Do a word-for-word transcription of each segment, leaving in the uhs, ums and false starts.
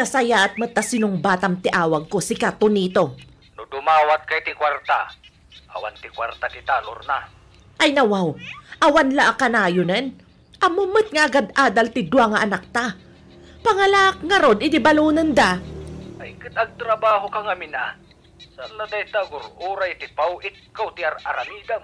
Nasayaat met ta sinungbatam ti awagko, sika Tonito. No dumawatka iti kuarta, awan ti kuarta dita, Lorna. Ay nawaw, awan la a kanayonen. Ammom met nga agad-adal ti dua nga anakta. Pangalaak ngarud idi balonenda. Ay, ket agtrabahoka ngamin a. Saan la dayta agur-uray ti paw-itko ti ar-aramidem?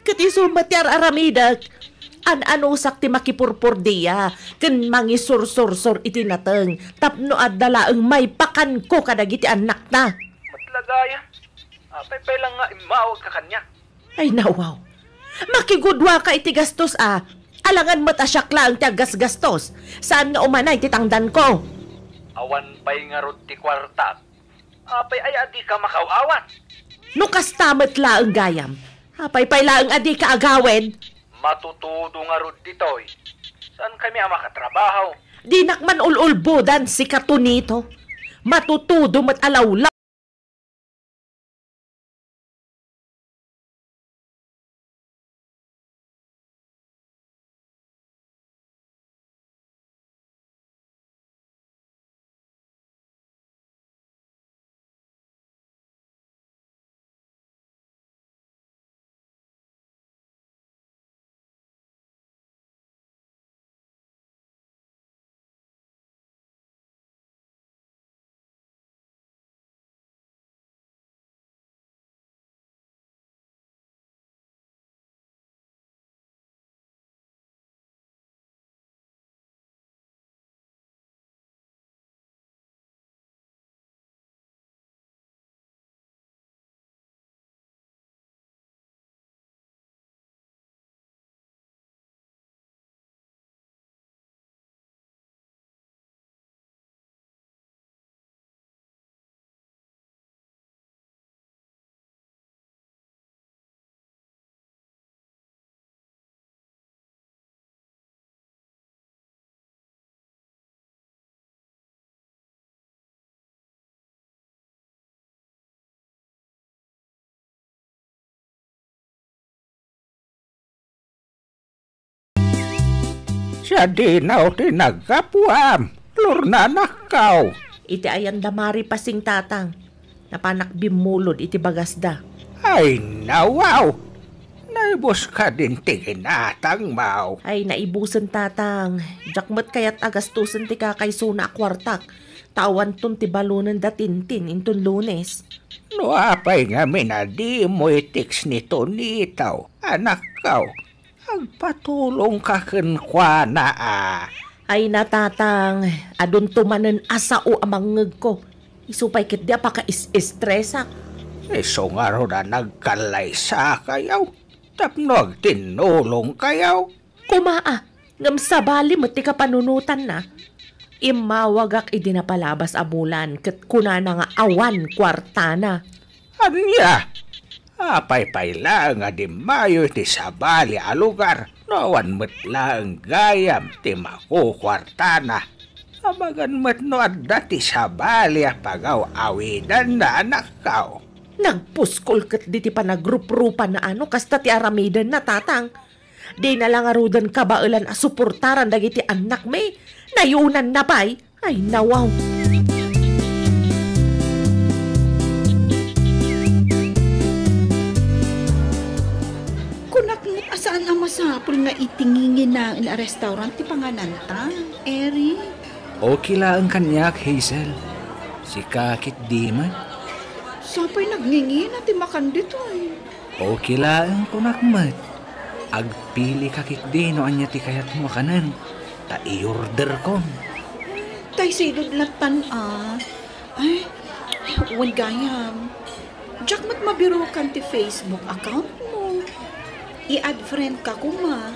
Ket isu met ti ar-aramidek. An-anusak ti makipurpordia ken mangisursursor iti nateng tapno adda laeng maipakanko kadagiti annakta. Met la gayam, apay pay la nga immawagka kaniak? Ay nawaw. Makigudua ka iti gastos a. Alangan met a siak laeng ti aggasgastos. Saan nga umanay ti tangdanko. Awan pay ngarud ti kuarta. Apay aya a dika makaw-awat? No kasta met laeng gayam, apay pay laeng a dika agawid? Matutudo ngarud ditoy. Saan kami a makatrabaho? Dinak man ul-ulbodan, sika Tonito. Matutudo met a lawlaw. Siadinaw ti naggapuam, Lorna anakko. Iti ayan da Mari Pasing, tatang. Napanak bimmulod iti bagasda. Ay, nawaw! Naibus kadin ti ginatangmo. Ay, naibusen, tatang. Diak met kayat a gastusen ti kakaysona a kuartak. Ta awanton ti balonen da Tintin inton Lunes. No apay ngamin a dimo i-text ni Tonito, anakko, agpatulongka kenkuana a. Ay, natatang, adunto manen a sao a mangngegko. Isu pay ketdi a pakaes-estresak. Isu ngarud a nagkallaysakayo tapno agtinnulongkayo. Koma a, ngem sabali met ti kapanunotanna. Immawagak idi napalabas a bulan ket kunana nga awan kuartana. Ania? Apay pay laeng a dimmayo iti sabali a lugar no awan met laeng gayam ti makukuartana? Amangan met no adda ti sabali a pagaw-awidanna, anakko. Nagpuskol ketdi ti panagruprupanna no kasta ti aramidenna, tatang. Dina la ngaruden kabaelan a suportaran dagiti annakmi. Nayunanna pay. Ay, nawaw. Kunak met a saan a masapul nga iti nginginaen a restaurant ti pangananta, Eric. Okay laeng kaniak, Hazel. Sika ketdi met. Sapay nagngingina ti makan ditoy. Okay laeng, kunak met. Agpilika ketdi no ania ti kayatmo a kanen, ta i-orderkon. Tay sidud lattan a. Ay, wen gayam. Diak met mabirukan ti Facebook account mo. I-add friend ka koma.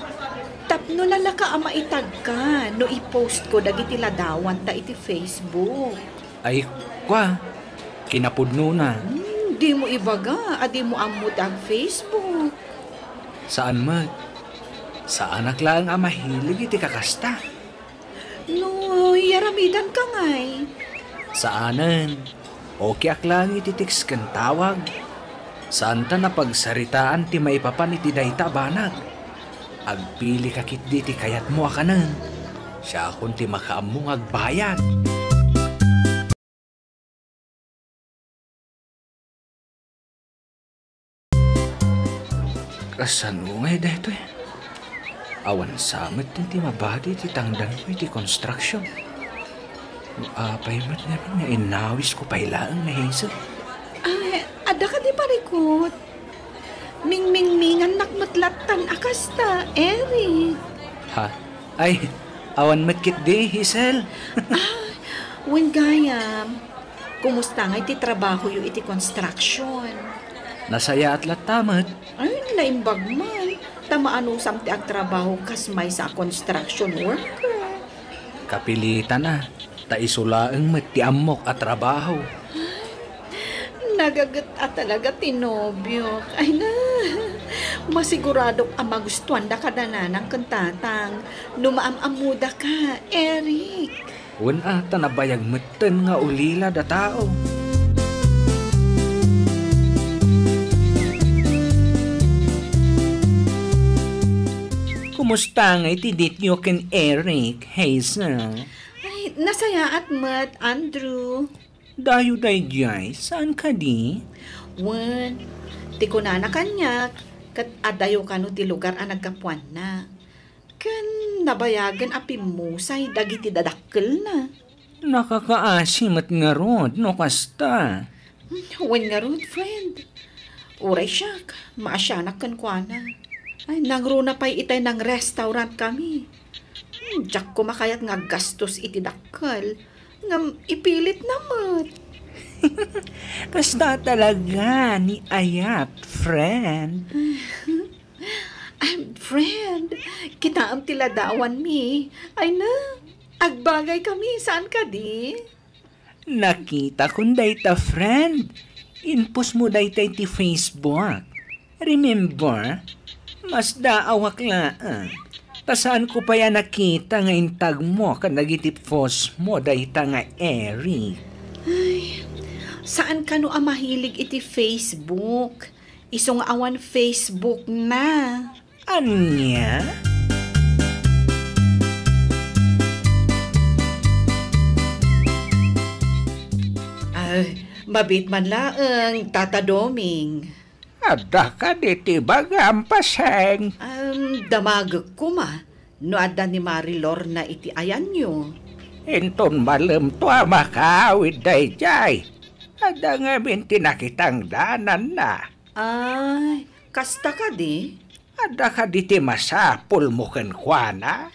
Tapno lalaka a maitagka no i-post ko dagiti ladawanta iti Facebook. Ay, kua, kinapudnona. Hmm, dimo ibaga a dimo ammo ti ag-Facebook. Saan met. Saanak laeng a mahilig iti kakasta. No, iyaramidanka ngay. Saanen. Okeak laeng iti text ken tawag. Saanta napagsaritaan ti maipapan iti dayta a banag. Agpilika ketdi ti kayatmo a kanen. Siakon ti makaammo nga agbayag. Kasano ngay daytoy? Awan sa met ti mabati ti tangdanko iti construction. Apay met ngamin nga inawisko pay laeng ni Hazel? Ay, adda kadi parikut? Mingmingmingannak met lattan a kasta, Eric. Ha? Ay, awan met ketdi, Hazel. Ah, wen gayam. Kumusta ngay ti trabahoyo iti construction? Nasayaat latta met. Ay, naimbag man. Ta maanusam ti agtrabaho kas maysa a construction worker. Kapilitan a, ta isu laeng met ti ammok a trabaho. Nagaget a talaga ti nobiok. Ay na, masiguradok a magustuanda kada nanang ken tatang no maam-ammodaka, Eric. Wen a, ta nabayag metten nga ulila da tao. Kumusta ngay ti date-yo ken Eric, Hazel? Ay, nasayaat met, Andrew. Dayo daydiay, saan kadi? Wen, ti kunana kaniak, ket adayo kano ti lugar a naggapuanna. Ken nabayagen a pimmusay dagiti dadakkelna. Nakakaasi met ngarud no kasta. Wen ngarud, friend. Uray siak, maasianak kenkuana. Ay, nangruna pay itay nang-restaurant kami. Hmm, diak koma kayat nga aggastos iti dakkel. Ngem ipilitna met. Kasta talaga ni ayat, friend. Ay, friend, kitaem ti ladawanmi. Ay na, agbagay kami, saan kadi? Nakitakon dayta, friend. Inpostmo dayta iti Facebook. Remember, masdaawak laeng. Ta saanko pay a nakita nga intagmo kadagiti postmo dayta nga Eric. Ay, saan kano a mahilig iti Facebook? Isu nga awan Facebook na. Ania? Ay, mabiit man laeng, Tata Doming. Adda kadi ti bagam, Paseng? Am, damagek koma no adda ni Mari Lorna iti ayanyo. Inton malemto a makaawid daydiay, adda ngamin ti nakitang dananna. Ay, kasta kadi? Adda kadi ti masapulmo kenkuana?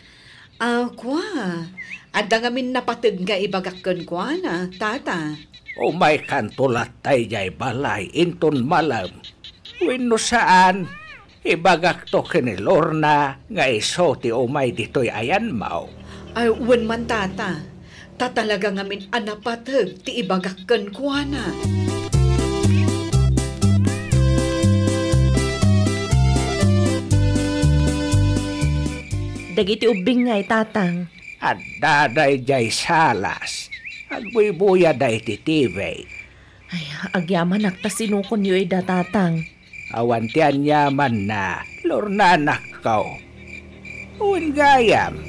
Ah, kua, adda ngamin napateg nga ibagak kenkuana, Tata. Umaykanto latta idiay balay inton malem. Wenno saan, ibagakto ken ni Lorna nga isu ti umay ditoy ayanmo. Ay, wen man, Tata. Ta talaga ngamin a napateg ti ibagak kenkuana. Dagiti ubbing ngay, Tatang? Adda daydiay salas. Agbuybuyada iti T V. Ay, agyamanak ta sinukonyo ida, Tatang. Awan ti aniamanna, Lorna, anakko. Wen gayam,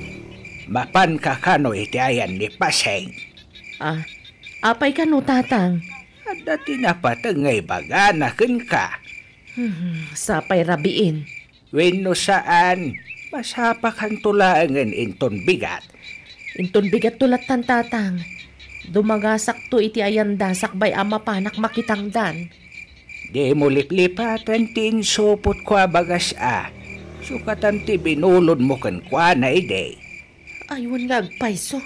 mapanka kano iti ayan ni Paseng? Ah, apay kano, Tatang? Adda ti napateg nga ibagana kenka. Hmm, sapay rabiin. Wenno saan, masapakanto laengen inton bigat. Inton bigatto lattan, Tatang. Dumagasakto iti ayanda sakbay a mapanak makitangdan. Dimo liplipaten ti insupotko a bagas a. Sukatan ti binulodmo kenkuana idi. Aywan nga agpayso.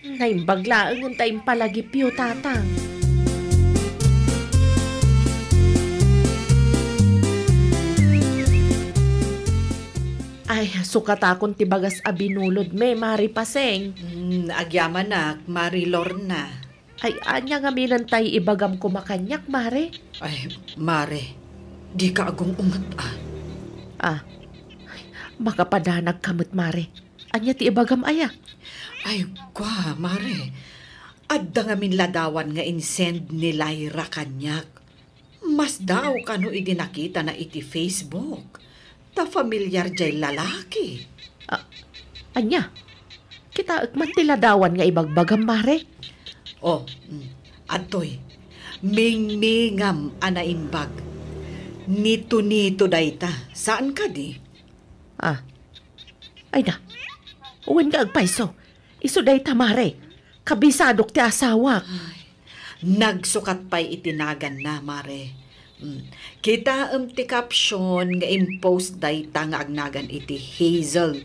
Naimbag laengen ta impalagipyo, Tatang. Ay, sukatakon ti bagas a binulodmi, Mari Paseng. Hmm, agyamanak, Mari Lorna. Ay, ania ngamin tay ibagam koma kaniak, Mare? Ay, Mare, dika agung-unget a. Ah, ay, makapadanagka met, Mare. Ania ti ibagam aya? Ay, kua, Mare. Adda ngamin ladawan nga insend ni Lyra kaniak. Masdaaw kano idi nakitana iti Facebook. Ta familiar jay lalaki. Ah, ania? Kitaek man ti ladawan nga ibagbagam, Mare. Oh, mm, adtoy. Mingmingam a naimbag. Ni Tonito dayta, saan kadi? Ah. Ay na. Wen nga agpayso. Isu dayta, mare. Kabisadok ti asawak. Ay, nagsukat pay iti naganna, mare. Mm. Kitaem ti caption nga impost dayta nga agnagan iti Hazel.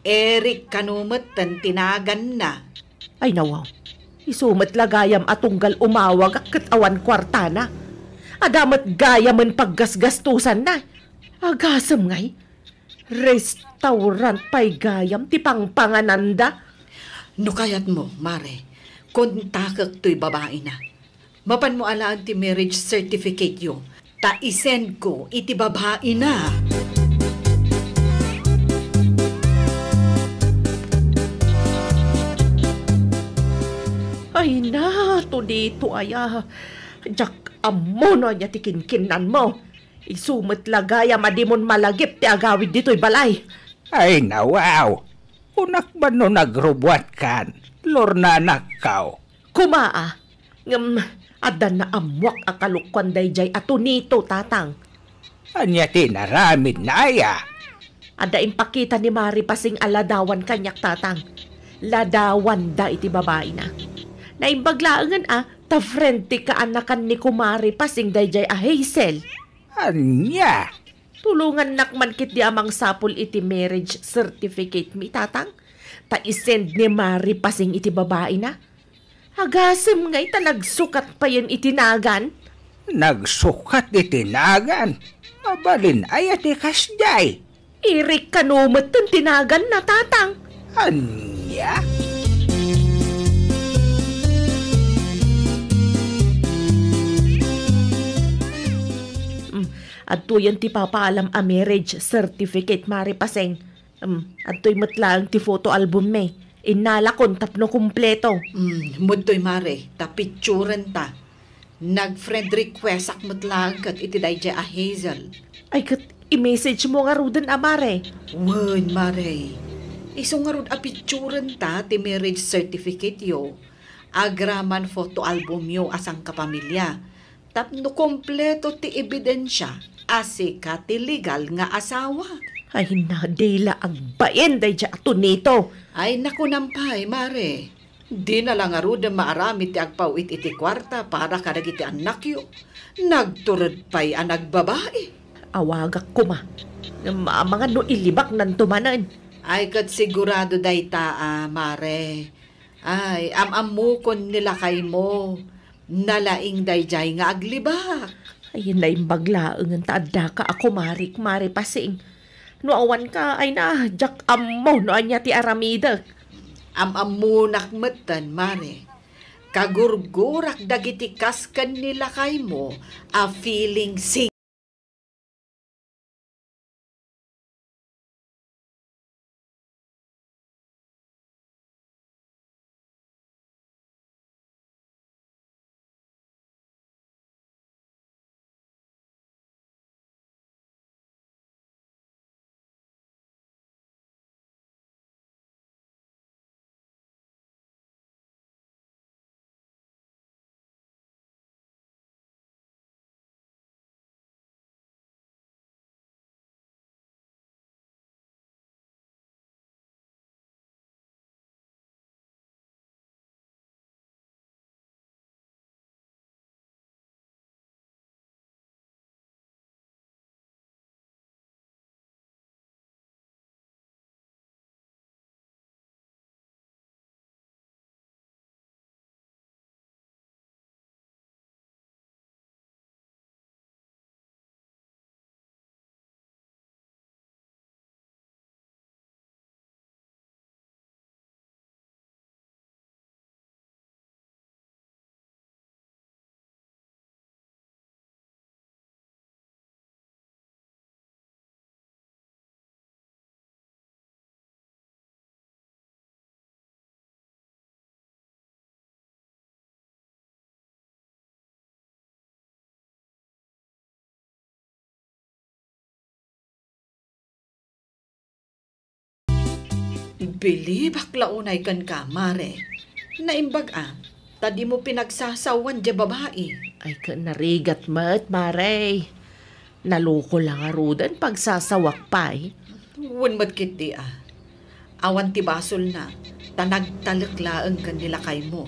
Eric kano metten ti naganna. Ay, nawaw. Isu met la gayam a tunggal umawagak ket awan kuartana. Adda met gayamen paggasgastosanna. Agasem ngay, restaurant pay gayam ti pangpangananda. No kayatmo, mare, kontakek toy babaina. Mapanmo alaen ti marriage certificate yo, ta isendko iti babaina. Ay na, Tonito aya. Diak ammo no ania ti kinkinnanmo. Isu met la gayam a dimon malagip ti agawid ditoy balay. Ay, nawaw. Kunak ban no nagrubuatkan, lornanakkaw. Kuma a, ngem adda naammoak a kalokuan daydiay a Tonito, tatang. Ania ti inaramidna aya? Adda impakita ni Mari Pasing a ladawan kaniak, tatang. Ladawanda iti babaina. Naimbag laengen a ta friend ti kaanakan ni Kumari Pasing daydiay a Hazel. Ania? Tulongannak man ketdi a mangsapul iti marriage certificate mi, tatang, ta isend ni Mari Pasing iti babaina. Agasem ngay ta nagsukat payen iti nagan. Nagsukat iti nagan? Mabalin aya ti kasdiay? Eric kano metten ti naganna, tatang. Ania? Mm, adtoyen ti papaalam a marriage certificate, Mari Paseng. Mm, adtoy met laeng ti photo album mi. Innalakon tapno kumpleto. Mm, mudtoy, Mare, ta picturenta. Nag-friend requestak met laeng ket iti daydiay a Hazel. Ay, ket i-message mo ngaruden a, Mare? Wen, Mare. Isu ngarud a picturenta ti marriage certificate yo, agraman photo album yo a sangkapamilya, tapno kompleto ti ebidensia a sika ti legal nga asawa. Ay, na, dila agbain daydiay a Tonito. Ay, nakunam pay, Mare. Dina la ngaruden maaramid ti agpaw-it iti kuarta para kadagiti annakyo. Nagtured pay a nagbabai. Awagak koma. Ngem amangan no ilibaknanto manen. Ay, ket sigurado dayta a, Mare. Ay, am-ammokon ni lakaymo. Nalaing daydiay nga aglibak. Ay, naimbag laengen ta addaka a kumarik, Mare Pasing. No awanka, ay na, diak ammo no ania ti aramidek. Am-ammonak metten, Mare. Kagurgurak dagiti kas ken ni lakaymo a feeling sing- Bilibak la unay kenka, Mare. Naimbag a, ta dimo pinagsasawan diay babai. Ay, ka-, narigat met, Mare. Naloko la ngaruden, pagsasawak pay. Wen met ketdi a. Awan ti basolna, ta nagtalek laeng ken ni lakaymo.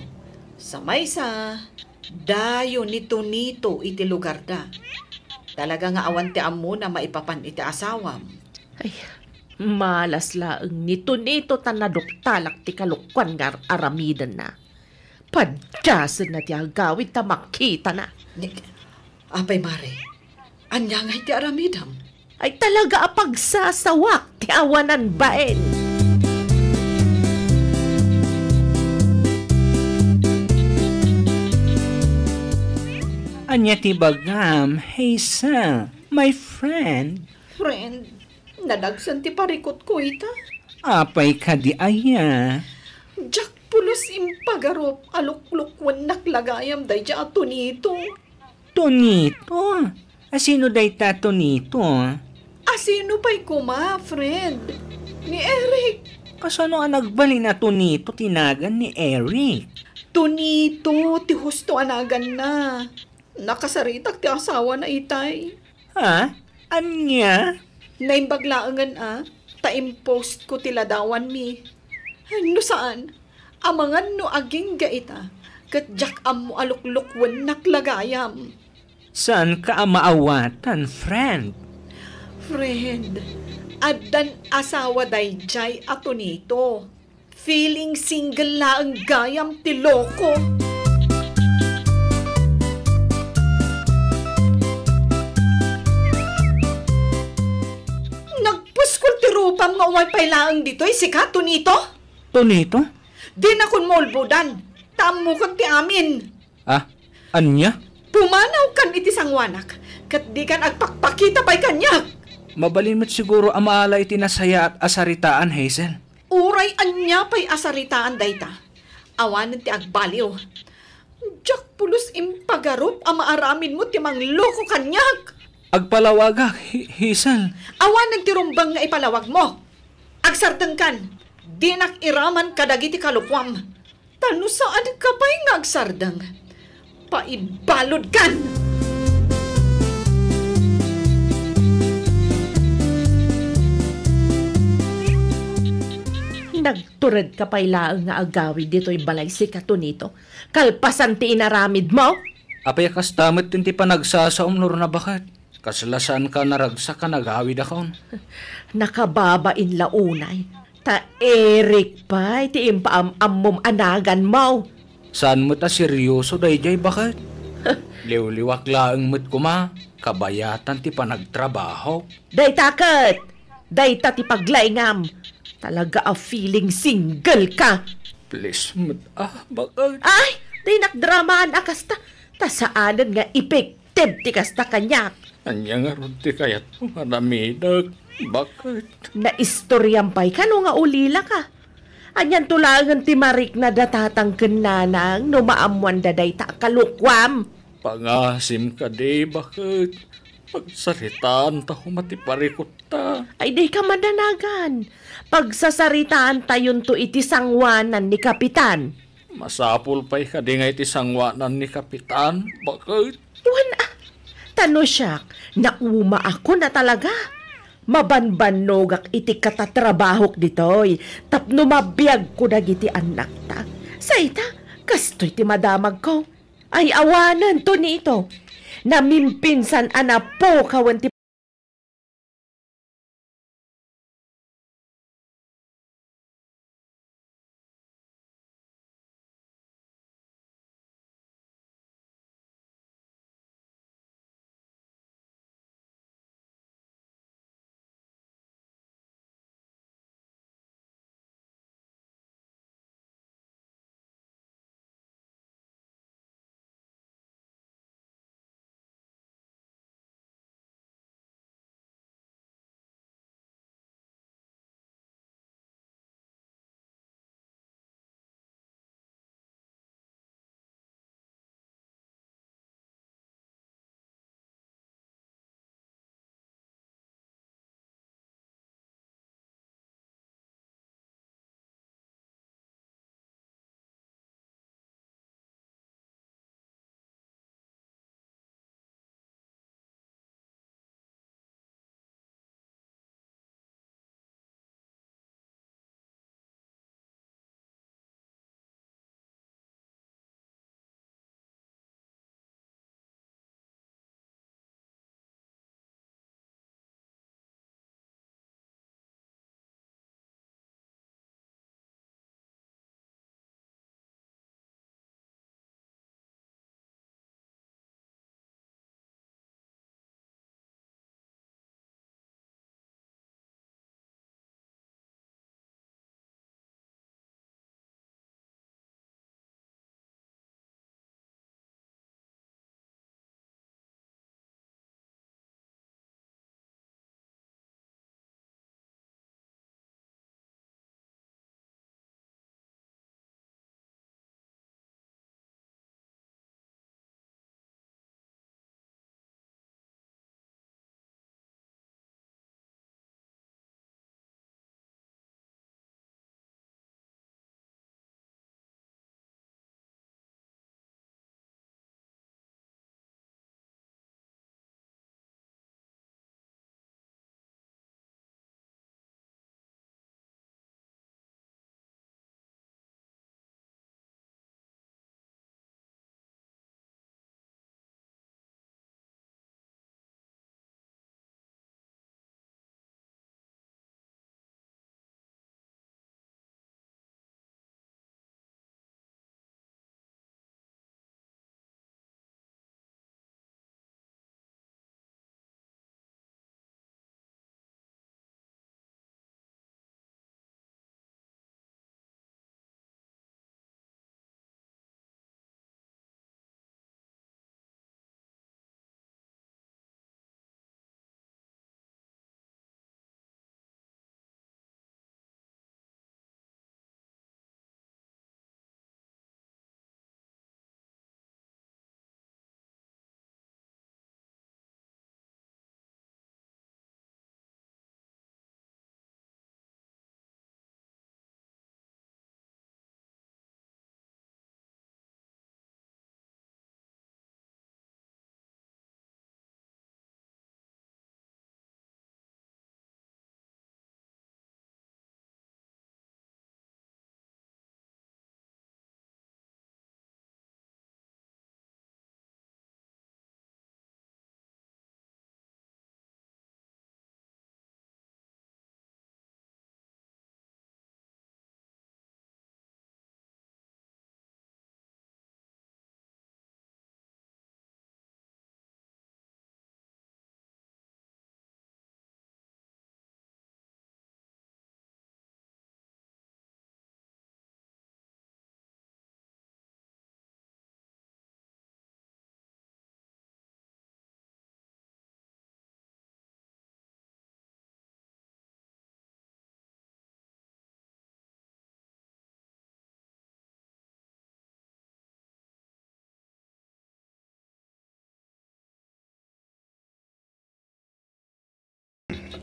Sa maysa, dayo ni Tonito iti lugarda. Talaga nga awan ti ammona maipapan iti asawam. Ay, malas laeng ni Tonito ta naduktalak ti kalokuan nga ar-aramidenna. Padasenna ti agawid ta makitana. Ni, apay, Mare, ania ngay ti aramidem? Ay, talaga a pagsasawak ti awanan bain. Ania ti bagam, Hazel, my friend? Friend, nadagsen ti parikutko ita. Apay kadi aya? Diak pulos impagarup a luklukwennak la gayam daydiay a Tonito. Tonito? Asino dayta Tonito? Asino pay koma, friend? Ni Eric. Kasano a nagbalin a Tonito ti nagan ni Eric? Tonito ti husto a naganna. Nakasaritak ti asawana itay. Ha? Ania? Naimbag laengen a, ta impostko ti ladawanmi. No saan, amangan no agingga ita, ket diak ammo a luklukwennak la gayam. Saanka a maawatan, friend? Friend, addan asawa daydiay a Tonito. Feeling single laeng gayam ti loko. Nagpuskol ti rupam nga umay pay laeng ditoy, sika, Tonito? Tonito? Dinakon maulbodan. Ta ammokon ti amin. Ah, ania? Pumanawkan iti sangoanak, ket dikan agpakpakita pay kaniak. Mabalin met siguro a maala iti nasayaat a saritaan, Hazel. Uray ania pay a saritaan dayta, awanen ti agbaliw. Diak pulos impagarup a maaramidmo ti mangloko kaniak. Agpalawagak, Hi-, Hazel. Awanen ti rumbeng nga ipalawagmo. Agsardengkan, dinak iraman kadagiti kalokuam. Ta no saanka pay nga agsardeng, paibaludkan! Nagturedka pay laeng nga agawid ditoy balay, sika, Tonito, kalpasan ti inaramidmo? Apay a kasta met ti panagsasaom, Lorna, baket? Kasla saanka a naragsak a nagawidakon? Nakababain la unay. Ta Eric pay ti impaam-ammom a naganmo. Saan met a seryoso daydiay, baket? Liwliwak laeng met koma, kabayatan ti panagtrabahok. Dayta ket, dayta ti paglaingam. Talaga a feeling single ka. Please met, ah, baket? Ay, dinak dramaan a kasta. Ta saanen nga ipik Teb ti kasta kaniak. Ania ngarud ti kayatmo nga aramidek? Baket? Naistoriam pay kano nga ulilaka. Anianto laengen ti marikna da tatang ken nanang no maammoanda dayta a kalokuam? Pangasim kadi, baket? Pagsaritaanta koma ti parikutta. Ay, dika madanagan. Pagsasaritaantayonto iti sangoanan ni Kapitan. Masapul pay kadi nga iti sangoanan ni Kapitan, baket? Wen a, ta no siak, naumaakon a talaga. Mabanbannogak iti katatrabahok ditoy tapno mabiagko dagiti annakta. Sa ita, kastoy ti madamagko. Ay, awanen, Tonito. Namimpinsan a napukawen ti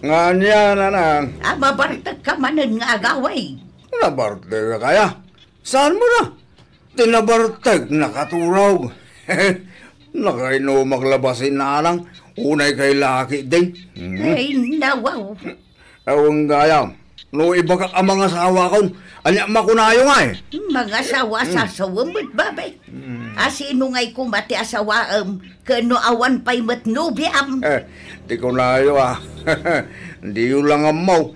Nga ania, nanang? A, mabartekka manen nga agawid. Nabartek kaya? Saan mo na? Ti nabartek, nakaturog. Nakainumak la basi, nanang. Unay kay laki, ding. Hmm. Ay, nawaw. Awan gayam. No ibagak a mangasawakon, ania makunayo ngay? Mangasawa, hmm, sasawem met, babay. Hmm. A, sino ngay koma ti asawaem, ken no awan pay met nobiam? Eh, ti kunayo, a. Diyo lang ammo.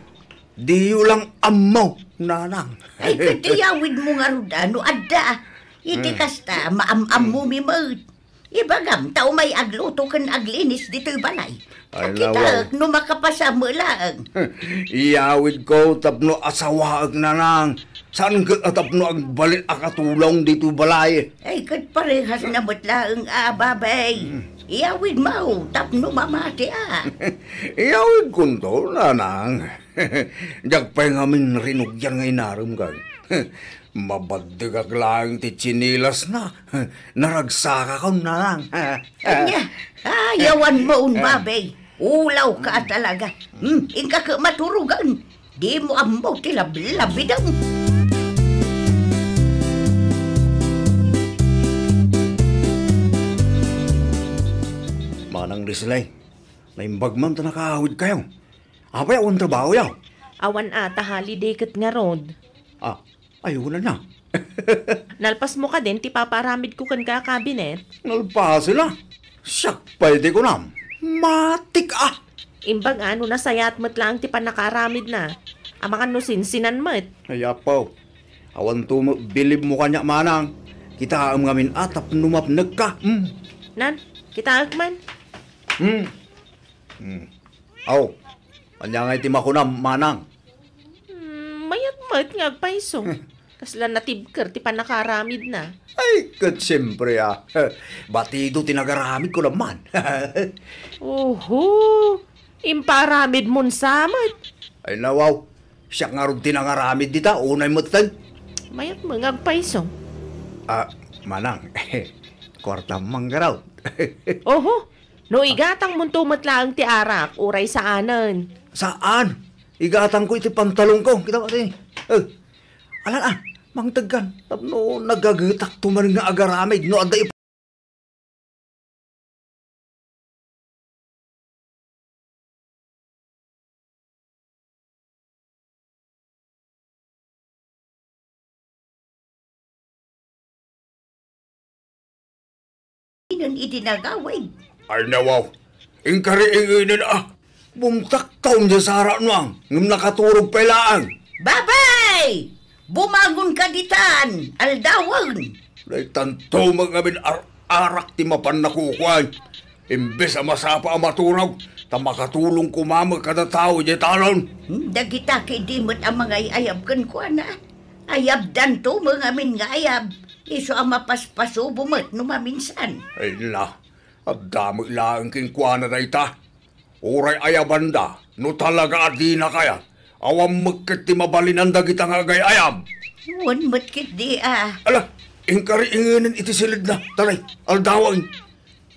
Diyo lang ammo, nanang. Ay, ket iyawidmo ngarud, a, no adda. Iti, hmm, kasta, maam-ammomi met. Ibagam, ta umay agluto ken aglinis ditoy balay. Ay, kitaek, lawaw, no makapasam met laeng. Iyawidko tapno asawaek, nanang. Saan ket a tapno agbalin a katulong ditoy balay? Ay, ket parehas na met laeng a, babay. Hmm. Iyawidmo tapno mamatiak. Iyawidkonto, nanang. Diak pay ngamin rinugian nga inarem, kan. Mabaddegak laeng ti tsinelasna. Naragsakakon, nanang. Ania? A, yawanmo, babay. Ulawka a talaga. Hmm, inka ket maturogen. Dimo ammo ti lablabidem. Manang Risley, naimbag man ta nakaawidkayo. Apay, awan trabahoyo? Awan a, ta holiday ket ngarud. A, ay, wala na. Nalpasmo kadin ti papaaramidko kenka a kabinet? Nalpasem la. Siak pay ti kunam. Matik a! Imbag a no nasayaat met laeng ti pannakaaramidna. Amangan no sinsinan met. Ay, apo. Awanto met bilibmo kaniak, manang. Kitaem ngamin a tapno mapnekka. Hmm. Nan, kitaek man. Hmm. Hmm. Aw, ania ngay ti makunam, manang? Hmm, mayat met nga agpayso. Kasla natibker ti pannakaaramidna. Ay, ket siempre a. Batido ti nagaramid, kunam man. Oho, impaaramidmon sa met. Ay, nawaw. Siak ngarud ti nangaramid dita, unay metten. Mayat met nga agpayso. A, manang, kuartam man ngarud. Oho, no igatangmonto met laeng ti arak, uray saanen. Saan? Igatangko iti pantalonko. Kita mo, ti. Eh, alan a, mangtegkan. Tapno nagagetakto man nga agaramid no adda ip- Inen iti nagawid. Ay, nawaw. Inkari ingenen a. Bumtaktaw ni Sara nuang, ngem nakaturog pay laeng. Babay! Bumangonka ditan, aldawen. Daytanto met ngamin ar-arak ti mapan nakukuan. Imbes a masapa a maturog, ta makatulong koma met kada tao idiay talon. Hmm, dagita ket di met a mangay-ayab kenkuana. Ayabdanto met ngamin nga ayab, isu a mapaspasubo met no maminsan. Ay na, adda met laeng kenkuana dayta. Uray ayabanda, no talaga a dina kayat, awan met ket ti mabalinan dagita nga agay-ayab. Wen met ketdi a. Ala, inkari ingenen iti siledna, talay, aldawen.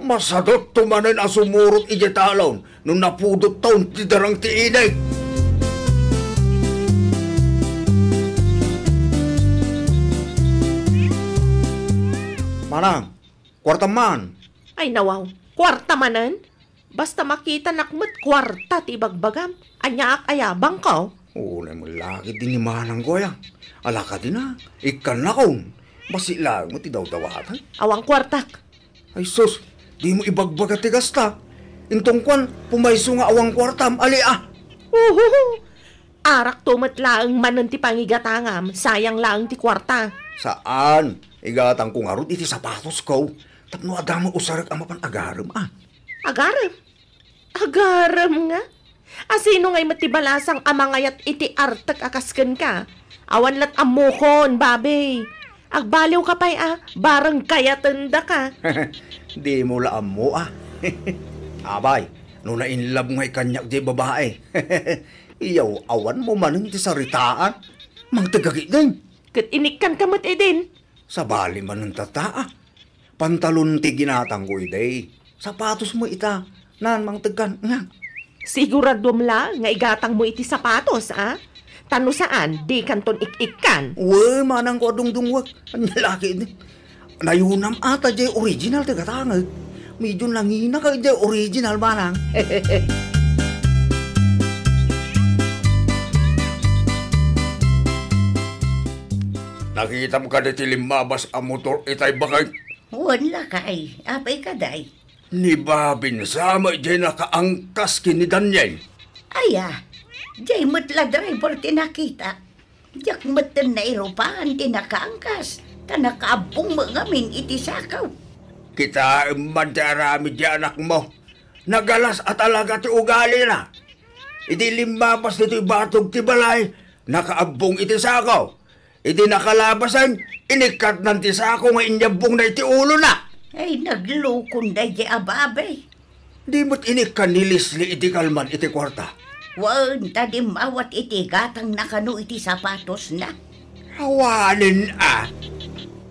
Masadutto manen a sumurot idiay talon no napudotton ti darang ti init. Manang, kuartam man. Ay, nawaw, kuarta manen? Basta makitanak met kuarta ti ibagbagam, aniaak a yabangko? Unay met la ketdi ni manangko aya. Ala kadina, ikkannakon. Bassit laeng met ti dawdawatan. Awan kuartak. Ay sus, dimo ibagbaga ti gasta. Inton kuan, pumayso nga awan kuartam, ali a. Uhuhu! Arakto met laeng manen ti pangigatangam, sayang laeng ti kuarta. Saan, igatangko ngarud iti sapatosko. Tapno adda met usarek a mapan agarem a. Agarem? Agarem nga? A sino ngay met ti balasang a mangayat iti artek a kas kenka? Awan lat ammokon, babe. Agbaliwka pay a, bareng kayatendaka. Dimo la ammo a. Abay, no na-inlove ngay kaniak diay babae. Iyaw, awanmo manen ti saritaan. Mangtegak iden. Ket inikkanka met iden. Sabali manen tata a. Pantalon ti ginatangko idi. Sapatos met ita. Nan, mangtegkan. Nga. Siguraduam la nga igatangmo iti sapatos, a? Ta no saan, dikanton ik-ikkan. Wen, manangko a dungdungwek. Ania la ketdi? Nayunam a ta diay original ti gatangek. Medyo nanginaka diay original, manang. Nakitam kadi ti limmabas a motor itay baket? Wen lakay, apay kadi? Ni Babin sa met diay nakaangkas ken ni Daniel. Aya, diay met la driver ti nakita. Diak metten nairupan ti nakaangkas, ta nakaabbong met ngamin iti sakaw. Kitaem man ti aramid ti anakmo. Nagalas a talaga ti ugalina. Idi limmabas ditoy batog ti balay, nakaabbong iti sakaw. Idi nakalabasan, inikkatnan ti sako nga inyabbongna iti ulona. Ay, naglukon daydi a babai. Di met inikkan ni Leslie iti kalman iti kuarta? Wen, ta dimmawat iti gatangna kano iti sapatosna. Awanen a.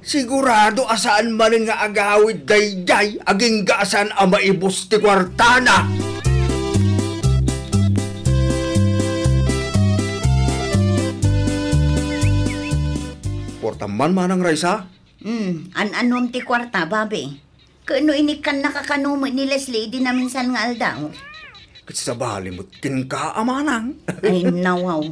Sigurado a saan manen nga agawid daydiay agingga a saan a maibus ti kuartana. Kuartam man, Manang Raisa? Hmm, an-anuam ti kuarta, babi? Ket no inikkannaka kano met ni Leslie idi naminsan nga aldaw? Ket sabali met kenka a manang. Ay, nawaw.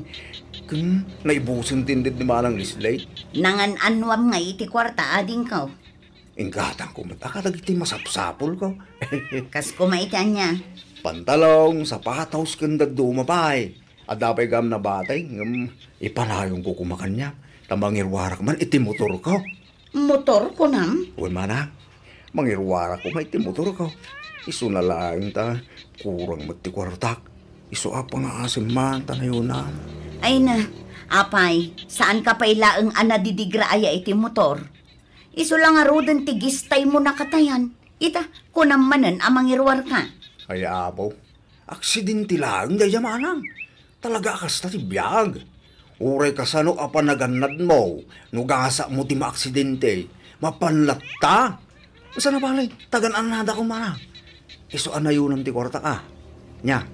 Ken naibusen ti inted ni Manang Leslie? Nangan-anuam nga iti kuarta, adingko. Inggatangko met a kadagiti masapsapulko. Kas koma iti ania? Pantalon, sapatos, ken dadduma pay. Adda pay gam nabatay, ngem ipanayonko koma kaniak, ta mangiruarak man iti motorko. Motor, kunam? Wen, manang. Mangiruarak koma iti motorko. Isuna laeng ta kurang met ti kuartak. Isu a pangaasem man ta nayunam. Ay na, apay, saanka pay laeng a nadidigra aya iti motor? Isu la ngaruden ti gistaymo nakatayan. Ita, kunam manen a mangiruarka. Ay, apo. Aksidente laeng daydiay, manang. Talaga a kasta ti biag. Uray kasano a panagannadmo no gasatmo ti maaksidente, mapan latta. Sana bale, tagan-annadakon, manang. Isu a nayunam ti kuartak a. Nia,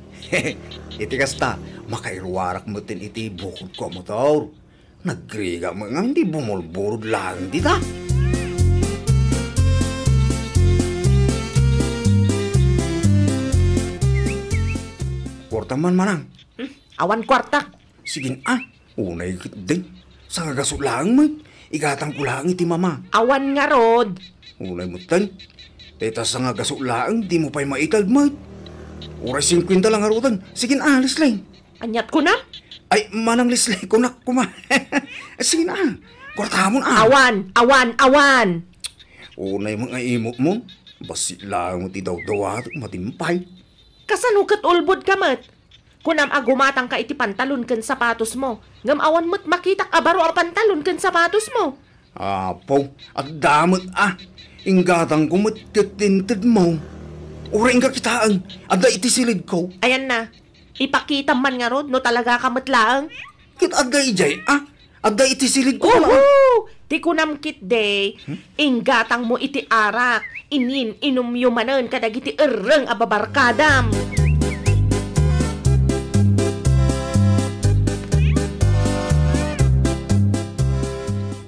iti kasta, makairuarak metten iti bukodko a motor. Nagrigat met ngamin ti bumulburod laeng dita. Kuartam man, manang. Hmm, awan kuartak. Sige a, unay ketdin. Sangagaso laeng met. Igatangko laeng iti mama. Awan ngarud. Unay metten. Dayta sangagaso laeng, dimo pay maited met. Uray singkuenta la ngaruden. Sige a, Leslie. Aniat kunam? Ay, Manang Leslie, kunak koma. Sige a. Kuartamon a. Awan, awan, awan. Unay met nga imutmo. Bassit laeng ti dawdawatek, matimpay. Kasano ket ulbodka met? Kunam a gumatangka iti pantalon ken sapatosmo, ngem awan met makitak a baro a pantalon ken sapatosmo. Apo, adda met a. Inggatangko met ket ti intedmo. Uray inka kitaen, adda iti silidko. Ayanna, ipakitam man ngarud no talagaka met laeng. Ket adda idiay a. Adda iti silidko pala. Uhu! Ti kunam ketdi, hmm? Inggatangmo iti arak, inin-inumyo manen kadagiti erreng a babarkadam.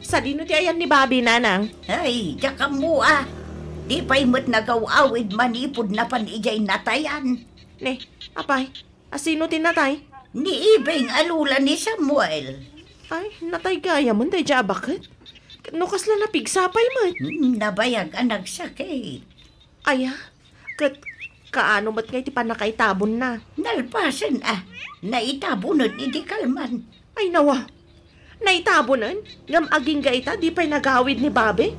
Sadino ti ayan ni Bobby, Nanang? Ay, diak ammo a. Di pay met nagaw-awid manipud napan idiay natayan. Ne, apay, a sino ti natay? Ni Ibeng a lola ni Samuel. Ay, natay gayamen daydiay a baket? No kasla napigsa pay met? Hmm, nabayag a nagsakit. Aya, ket kaano met ngay ti pannakaitabonna? Nalpasen a, naitabonen idi kalman. Ay, nawa. Naitabonen, ngem agingga ita, di pay nagawid ni Bobby?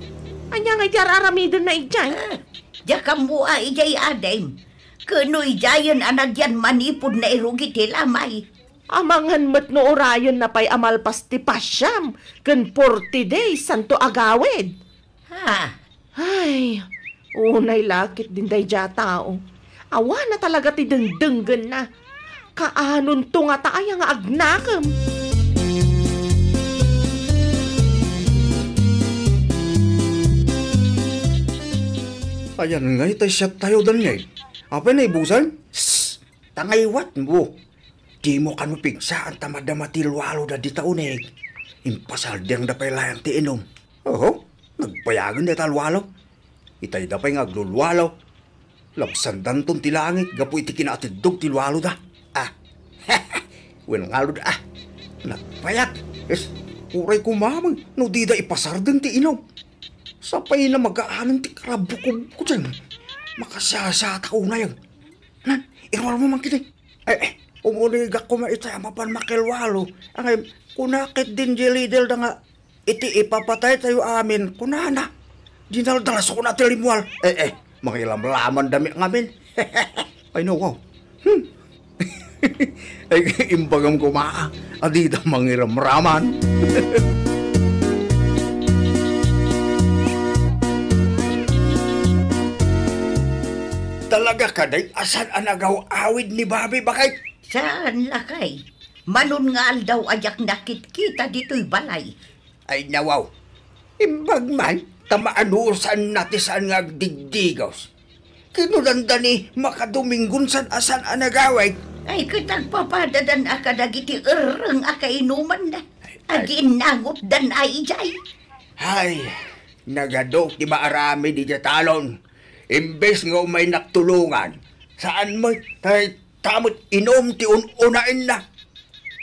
Ania ngay ti ar-aramidenna idiay? Ah, diak ammo a idiay adim. Ket no idiayen a nagyan manipud nairugi ti lamay. Amangan met no urayenna pay a malpas ti pasiam ken forty days santo agawid. Ha? Ay, unay la ketdin daydiay a tao. Awan a talaga ti dengdenggenna. Kaanonto ngata aya nga agnakem? Ayan ngay tay siattayo, Daniel. Apay naibusan? Shh! Ta ngayatmo, dimo kano pigsaan ta madama ti lualo da dita uneg. Impasardengda pay laeng ti inum. Oho, nagbayagen dayta lualo. Itayda pay nga aglulualo. Labsandanton ti langit gapu iti kinaatiddog ti lualoda. Ah, wen ngarud, ah, nagbayag. Yes, uray kumamang no dida ipasardeng ti inum. Sapay na magaanen ti karabukobko diyan. Makasasata ko unay. Nan, iruar mo man kiti. Eh, eh, umuli gak kuma ita a mapan makilualo. Angay, kuna ket din di leader da nga, iti ipapatay tayo amin, kunana. Dinaldalaso na ti limual. Eh, eh, mangilamlaman dami ngamin. Ay, no, wow. Hmm. Ay, imbagam kuma, adida mangiramraman. Talaga kadi a saan a nagaw-awid ni Babi, bakit? Saan, lakay. Manon nga aldaw a diak nakitkita ditoy balay. Ay, nawaw. Imbag man, ta maanusan na ti saan nga agdigdigos. Kinunanda ni Makadomingon saan a saan a nagawid. Ay, ket agpapadadan a kadagiti erreng a kainumanna. Ay, ay. Aginnangotdan a idiay. Ay, nagadu ti maaramid idiay talon. Imbes nga umaynak tulongan, saan met, tay, ta met inum ti un-unaenna.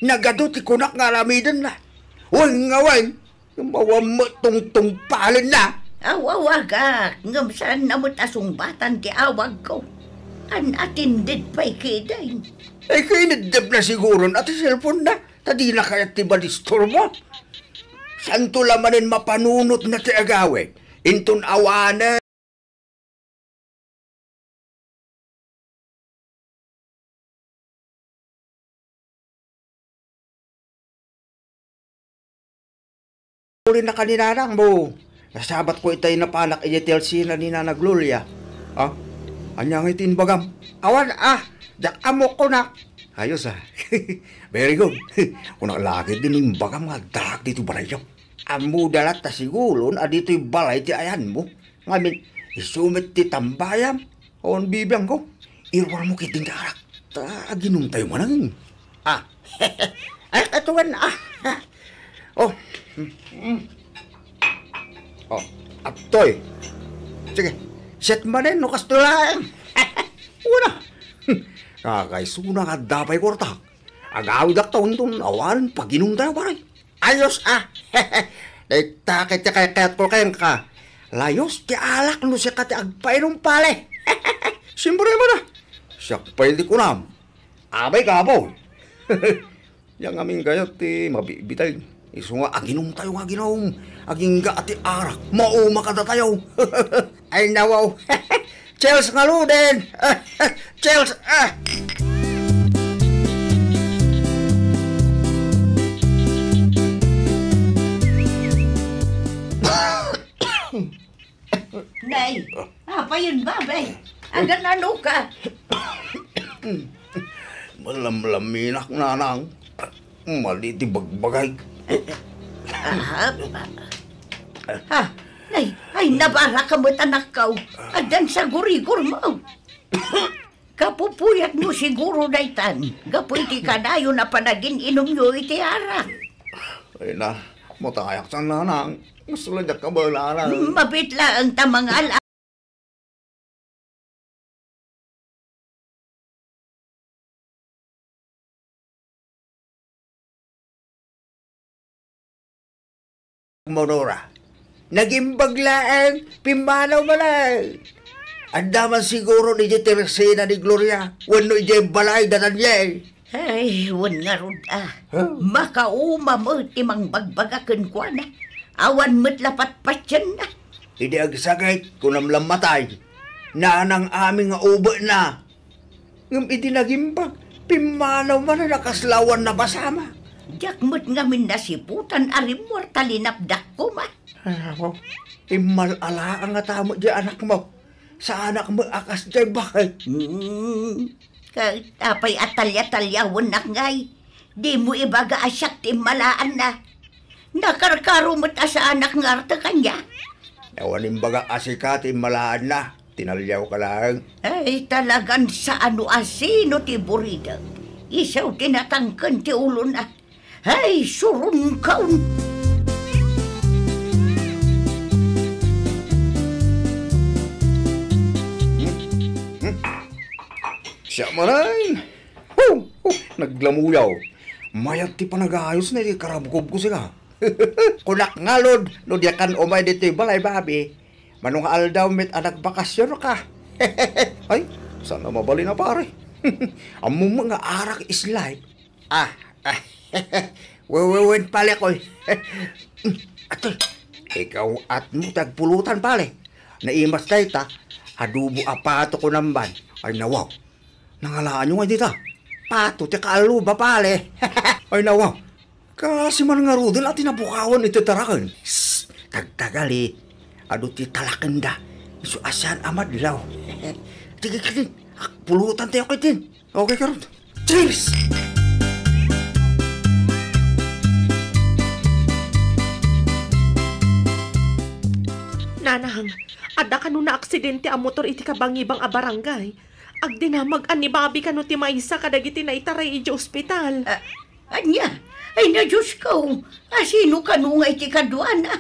Nagadu ti kunak nga aramidenna. Wen nga wen, mawan met tungtungpalenna. Aw, aw, agak, ngem saanna met a sungbatan ti awagko. An-attended pay kadi. Ay, kaineddebna siguron a ti cellphone-na, ta dina kayat ti madisturbo. Saanto la manen mapanunotna ti agawid, inton awanen. Uli na ka ni nanang mo. Nasabat ko itay napanak idiay T L C na ni Nana Gloria. Ah? Ania nga iti imbagam? Awan, ah! Diak ammo kunak. Ayos, ah. Very good. Kunak lagi din imbagam nga addaak dito balayo. Ammo dalat ta siguron a ditoy balay ti ayanmo. Ngamin, isu met ti tambayam. Awan bibiangko. Iruar mo ketdin ti arak. Ta aginum tayo manen. Ah. Ay, katuan, ah. Oh. Mm. Oh, atoy. Sige. Set manen, no, kastoy laeng. Una. Kakaisuna nga adda pay kuarta. Agawidak ta unton awan paginum tayo, pare. Ayos, ah. Dayta ket ti kayatko kenka. Layos ti alak no sika ti agpainum, pare. Siempre man, ah. Siak pay ti kunam. Abay, kapoy. Yan ngamin kayat ti mabitbitay. Isu nga aginum tayo nga aginum. Agingga ti arak. Mauma kadatayo. Ay, nawaw. Cheers ngaruden! Cheers! Ah! Nay, apayen, babay? Aganano ka? Malamlaminak, nanang. Madi ti bagbagay. Ah, ha? Ay, ay, nabara ka met, anakko. Addan sagurigor mo. Kapupuyatmo siguro daytan, gapu iti kanayon a panagin-inumyo iti arak. Ay na, matayak sa nanang. Gusto lang diak kabalaran. Mabit laeng ta mangal- Monora. Nagimbag laeng, pimmanaw manen. Adda man siguro idiay tersena ni Gloria, wenno idiay balay da Daniel. Ay, wen ngarud, ah. Huh? Makauma met ti mangbagbaga kenkuana. Awan met la patpatienna. Idi agsakit, kunam la matay. Nanang amin nga ubetna. Ngem idi nagimbag, pimmanaw manen a kasla awan napasamak. Diak met ngamin nasiputan a rimmuar ta linapdak koma. Ay, apo, immal-ala a ngata met diay anakmo. Saanak met a kasdiay baket. Hmm. Ket apay a talya-talyawennak ngay? Dimo ibaga a siak ti immalaanna. Nakarkaro met a saanak nga arte kaniak. Awan imbagak a sika ti immalaanna. Tinaliawka laeng. Ay, talagan saan no asino ti buridek. Isu ti natangken ti ulona. Ay, surunkaw! Hmm? Hmm? Siya manen! Hu! Hu! Naglamuyaw. Mayat ti panagayos na iti karabkobko sika. Kunak ngarud, no diakan umay ditoy balay, Bobby. Mano nga aldaw met a nagbakasyon ka. Ay, saan a mabalin a pare? Ammom nga arak is life. Ah, ah. Wewewen pale koy. Atoy, ikaw at mo tagpulutan pale. Naimas dayta, adobo a pato ko namban. Ay nawaw. Nangalaanyo nga dita. Pato ti kaaluba pale. Ay nawaw. Kasi man ngaruden a ti nabukawan iti taraken. Sss, tagtagali. Adu ti talakenda. Isu a saan a madlaw. Sige, sige. Pulutan tayo kayo din. Okay, karot. Cheers! Nanang, adda kano naaksidente a motor iti kabangibang a barangay. Agdinamag a ni Bobby kano ti maysa kadagiti naitaray idiay ospital. Ah, ania? Ay na, Diosko! Asino kano nga iti kaduana?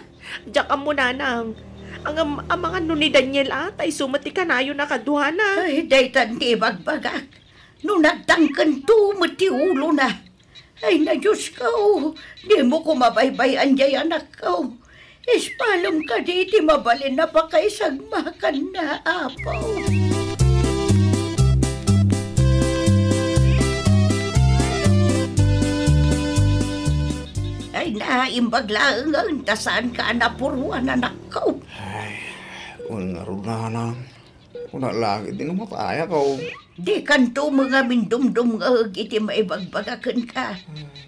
Diak ammo, nanang. Ngem amangan no ni Daniel a, ta isu met ti kanayon a kaduana. Ay, daytan ti ibagbagak. No nagtangkento met ti ulona. Ay na, Diosko, dimo ko mabaybay-an diay anakko. Ispalem kadi ti mabalin a pakaisagmakanna, Apo. Ay, naimbag laeng ta saanka a napuruan, anakko. Ay, wen ngarud, nanang. Kuna langit, di namatayako. Dikanto met ngamin dumdumngeg iti maibagbagak kenka.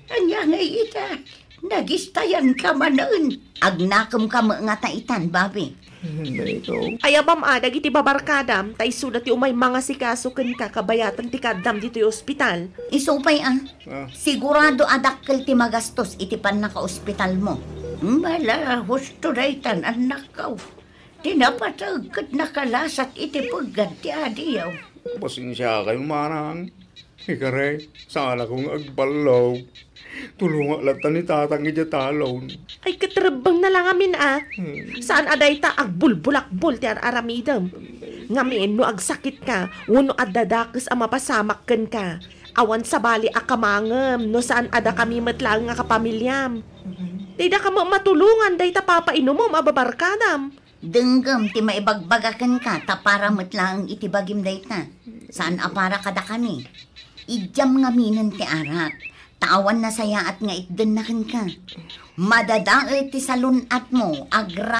Ania ngay ita? Nagistayanka manen. Agnakemka met ngata itan, Bobby. Daytoy. Ayabam a dagiti babarkadam, ta isuda ti umay mangasikaso kenka kabayatan ti kaaddam ditoy ospital. Isu pay a. Ah. Sigurado a dakkel ti magastos iti pannakaospitalmo. Mala, husto daytan, annakko. Ti napateg ket nakalasat iti peggad ti adiyo. Pasensiakayon, manang. Ikari, saanako nga agballo. Tulongak latta ni tatang idiay talon. Ay, ket rebbengna la ngamin a. Hmm. Saan a dayta agbulbulakbol ti ar-aramidem. Ngamin, no agsakitka, wenno adda dakes a mapasamak kenka, awan sabali a kamangem no saan a dakami met laeng a kapamiliam. Hmm. Dayta kami matulongan dayta papainumom a babarkadam. Denggem ti maibagbagak kenka, ta para met laeng iti bagim dayta. Saan a para kadakami. Idiam ngaminen ti arak, ta awan nasayaat nga itdenna kenka. Madadael ti salun-atmo, agra-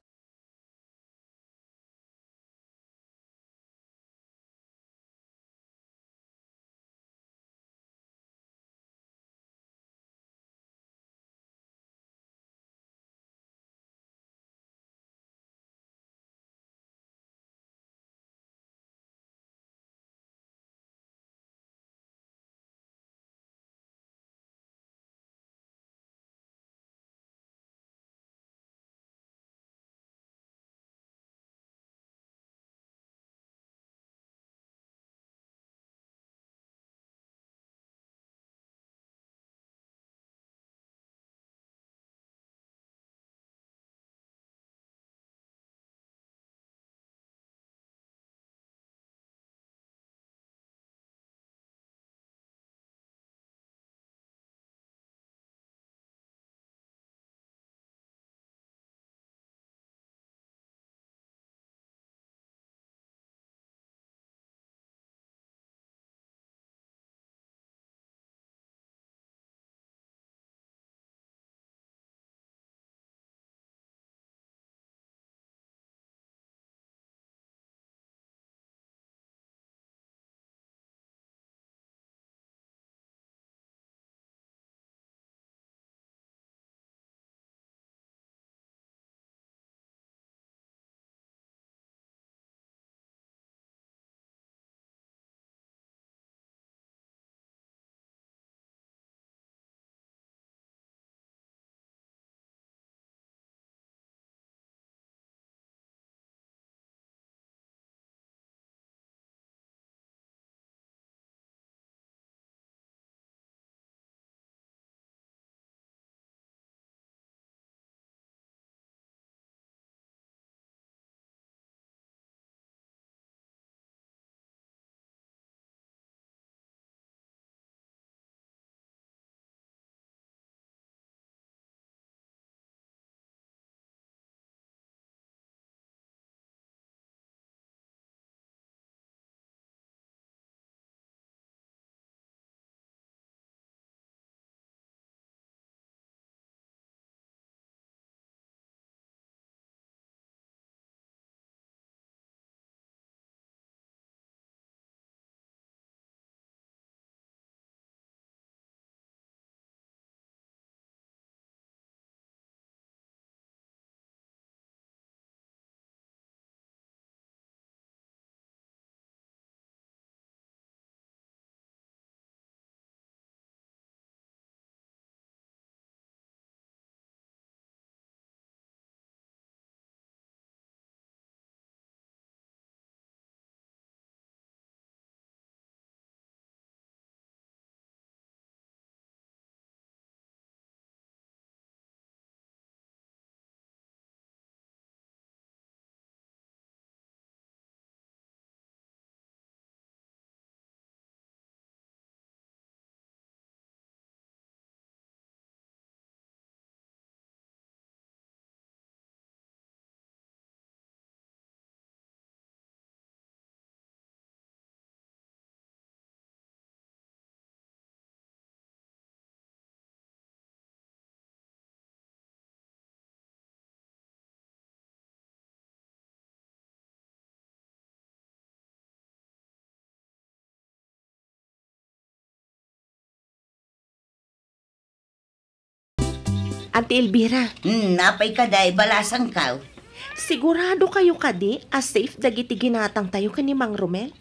Auntie Elvira. Hmm, apay kadi, balasangko? Sigurado kayo kadi a safe dagiti ginatangtayo ken ni Mang Romel?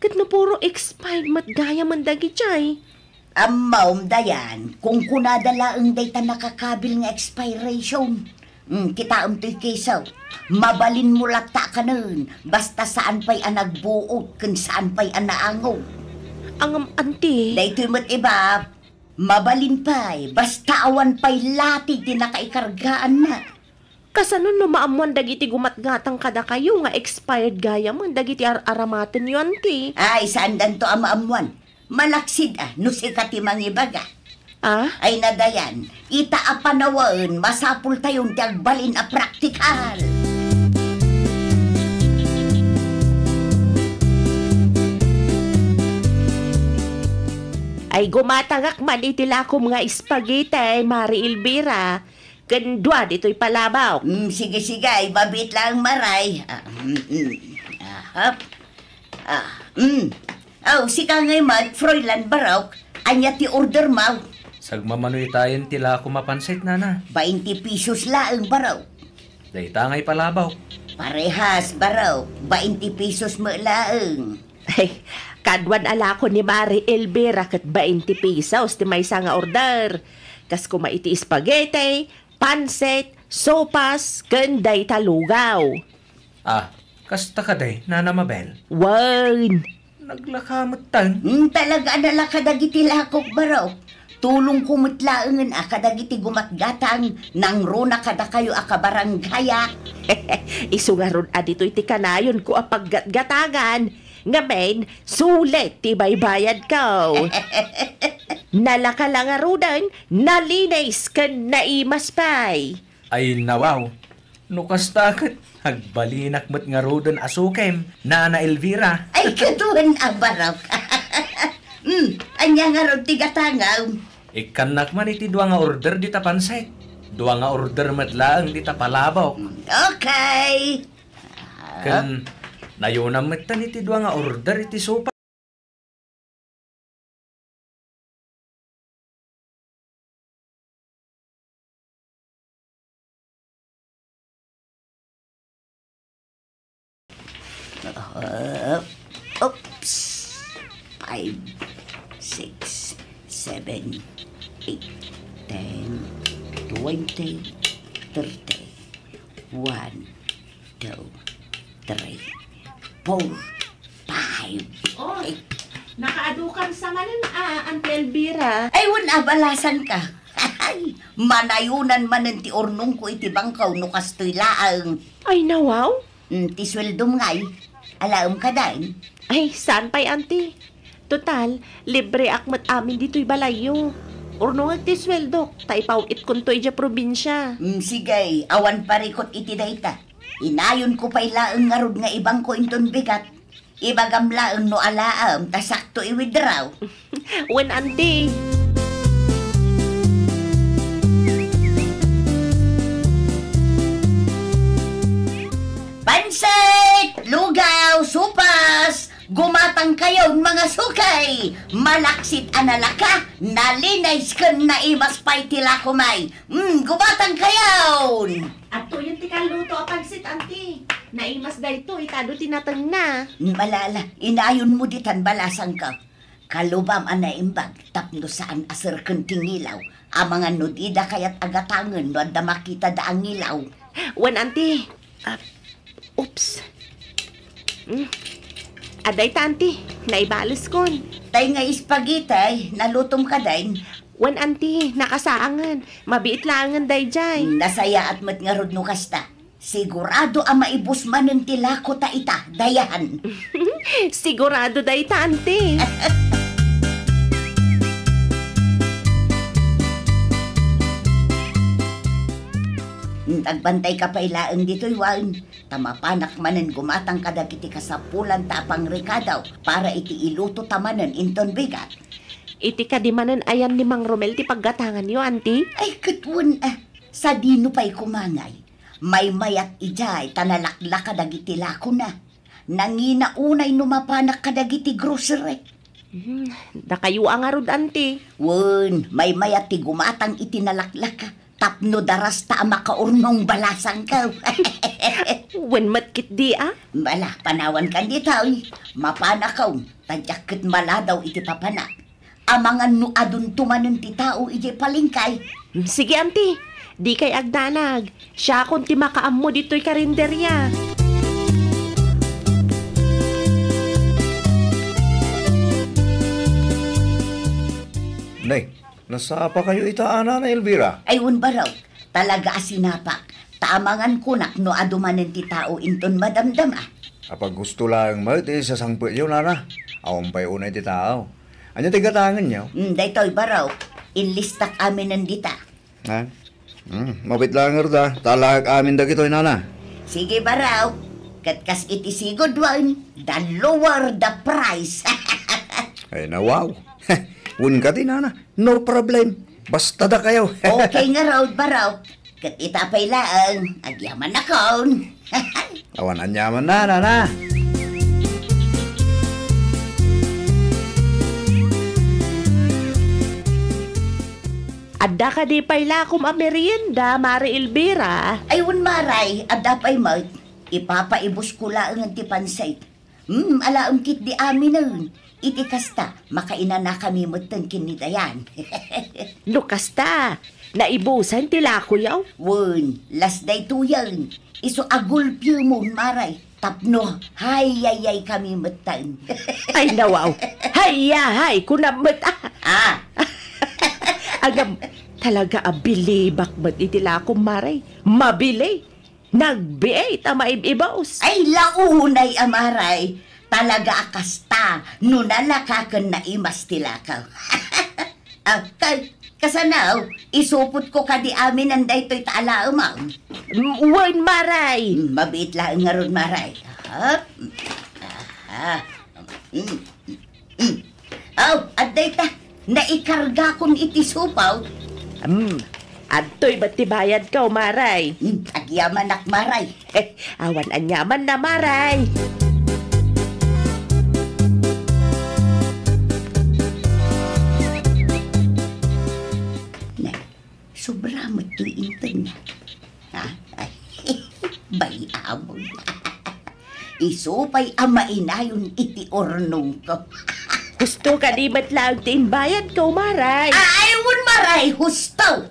Ket no puro expired met gayam dagiti ay. Ammom, Dayan, kunkunada laeng dayta nakakabil nga expiration. Hmm, kitaem toy keso. Mabalinmo latta a kanen, basta saan pay a nagbuot ken saan pay a naangog. Ngem, Auntie. Daytoy met, Ibab. Mabalin pay, basta awan pay latig ti nakaikargaanna. Kasano no maammuan dagiti gumatgatang kadakayo nga expired gayam dagiti ar-aramatenyo, Auntie? Ay, saandanto a maammuan. Malaksid a, no sika ti mangibaga. Ah? Ay, Dayan, ita a panawen, masapultayon ti agbalin a praktikal. Ay, gumatangak man iti lakom nga spaghetti, Mari Elvira. Ken dua ditoy palabok. Mm, sige, sige, ay, mabiit laeng, Mari. Ah, mm, mm. Aha. Ah, mm. Aw, sika ngay met, Froilan Barok, ania ti ordermo? Sagmamano itayen ti lakom a pansit, nana. Bainti pesos laeng, Barok. Dayta ngay palabok. Parehas, Barok. Bainti pesos met laeng. Ay, kaduan a lako ni Mari Elvira ket bainti pesos ti maysa nga order. Kas koma iti spaghetti, pansit, sopas, ken dayta lugaw. Ah, kasta kadi, Nana Mabel? Wen. Naglaka metten. Hmm, talaga a nalaka dagiti lakok, Barok. Tulongko met laengen a kadagiti gumatgatang nangruna kadakayo a kabarangayak. Isu ngarud a ditoy ti kanayonko a paggatgatangan. Ngamin, sulit ti baybayadko. Nalaka la ngaruden, nalinis ken naimas pay. Ay, nawaw. No kasta ket, agbalinak met ngaruden a sukem, Nana Elvira. Ay, kaduan a Barok. Hmm, ania ngarud ti gatangam? Ikkannak man iti dua nga order dita pansit. Dua nga order met laeng dita palabok. Okay. Ken nayonam metten iti dua nga order iti sopa. Uh, oops. Five, six, seven, eight, ten, twenty, thirty. One, two, three, four, five. Oh, nakaadukam sa manen, ah, Auntie Elvira. Ay, wen, abalasanka. Ay, manayonan manen ti urnongko iti bangko no kastoy laeng. Ay, nawaw? Mm, ti sueldom ngay. Alaem kadi? Ay, saan pay, Auntie? Total, libreak met amin ditoy balayyo. Urnongek ti sueldok, ta ipaw-itkonto idiay probinsia. Mm, sige, awan parikut iti dayta. Inayonko pay laeng ngarud nga ibangko inton bigat. Ibagam laeng no alaem, ta sakto i-withdraw. Wen, Auntie. Pansit! Lugaw! Sopas! Gumatangkayon, mga sukay! Malaksid a nalaka, nalinis ken naimas pay ti lakomay. Mm, gumatangkayon! Adtoyen ti kalluto a pansit, Auntie. Naimas daytoy, ta adu ti natengna. Mm, ala, ala, inayonmo ditan, balasangko. Kalubam a naimbag tapno saan a serken ti ngilaw. Amangan no dida kayat a gatangen no adda makitada a ngilaw. Wen, Auntie. Ah, oops. Hmm. Adda ita, Auntie. Naibaleskon. Tay nga spaghetti, nalutom kadi? Wen, Auntie. Nakasaangen. Mabiit laengen daydiay. Hmm, nasayaat met ngarud no kasta. Sigurado a maibus manen ti lako ta ita, Dayan. Sigurado dayta, Auntie. Agbantayka pay laeng ditoy, wen, ta mapanak manen gumatang kadagiti kasapulanta a pangrekado para iti ilutota manen inton bigat. Iti kadi manen ayan ni Mang Romel ti paggatanganyo, Auntie? Ay, ket wen, ah, sadino pay koma ngay? Maymayat idiay ta nalaklaka dagiti lakona. Nangina unay no mapanak kadagiti grocery. Hmm, dakayo a ngarud, Auntie. Wen, maymayat ti gumatang iti nalaklaka. tapno darasta a makaurnong balasangko. Wen met ketdi a? Bala, panawankan ditoy. Mapanakon, ta diak ket maladaw iti papanak. Amangan no adunto manen ti tao idiay palengke. Mm, sige, anti. Dikay agdanag. Siakon ti makaammo ditoy karinderia. Nay, nasapakayo ita a, Nana Elvira? Ay, wen, Baro. Talaga a sinapak. Ta amangan kunak no adu manen ti tao inton madamdama. Apaggusto laeng met ti sasangpetyo, Nana. Awan pay unay ti tao. Ania ti gatangenyo? Mm, daytoy, Baro. Inlistak aminen dita. Ha? Mm, mabiit laeng ngarud a. Talaak amin dagitoy, Nana. Sige, Baro. Ket kas iti sigud wen, the lower the price. Ay, nawaw. Wen kadi, Nana. No problem. Basta dakayo. Okay ngarud, Baro. Ket ita pay laeng, agyamanakon. Awan aniamanna, Nana. Adda kadi pay lakom a merienda, Mare Elvira? Ay, wen, Mare, adda pay met. Ipapaibusko laeng ti pansit. Hmm, alaem ketdi aminen. Iti kasta, makainanakami metten ken ni Dayan. No kasta, naibusen ti lakoyo? Wen, las daytoyen. Isu a gulpiemon, Mare, tapno hayayay kami metten. Ay, nawaw. Hayahay, kunam met. Ah. Agam, talaga a bilibak met iti lakom, Mare. Mabili. Nagbiit a maib-ibus. Ay, launay a Mare. Talaga a kasta no nalaka ken naimas ti lakaw. Ah, kay, kasano? Isupotko kadi aminen daytoy ta alaem. Mm, wen, Mare. Mm, mabiit laeng ngarud, Mare. Aha. Aha. Mm. Mm. Aw, adda ita. Naikargakon iti supaw. Hmm. Adtoy met ti bayadko, Mare. Hmm, agyamanak, Mare. Awan aniamanna, Mare. Ne, sobra met toy inten. Ha? Ay, bay-amon. Isu pay a mainayon iti urnongko. Husto kadi met laeng ti imbayadko, Mare. Ay, wen, Mare, husto.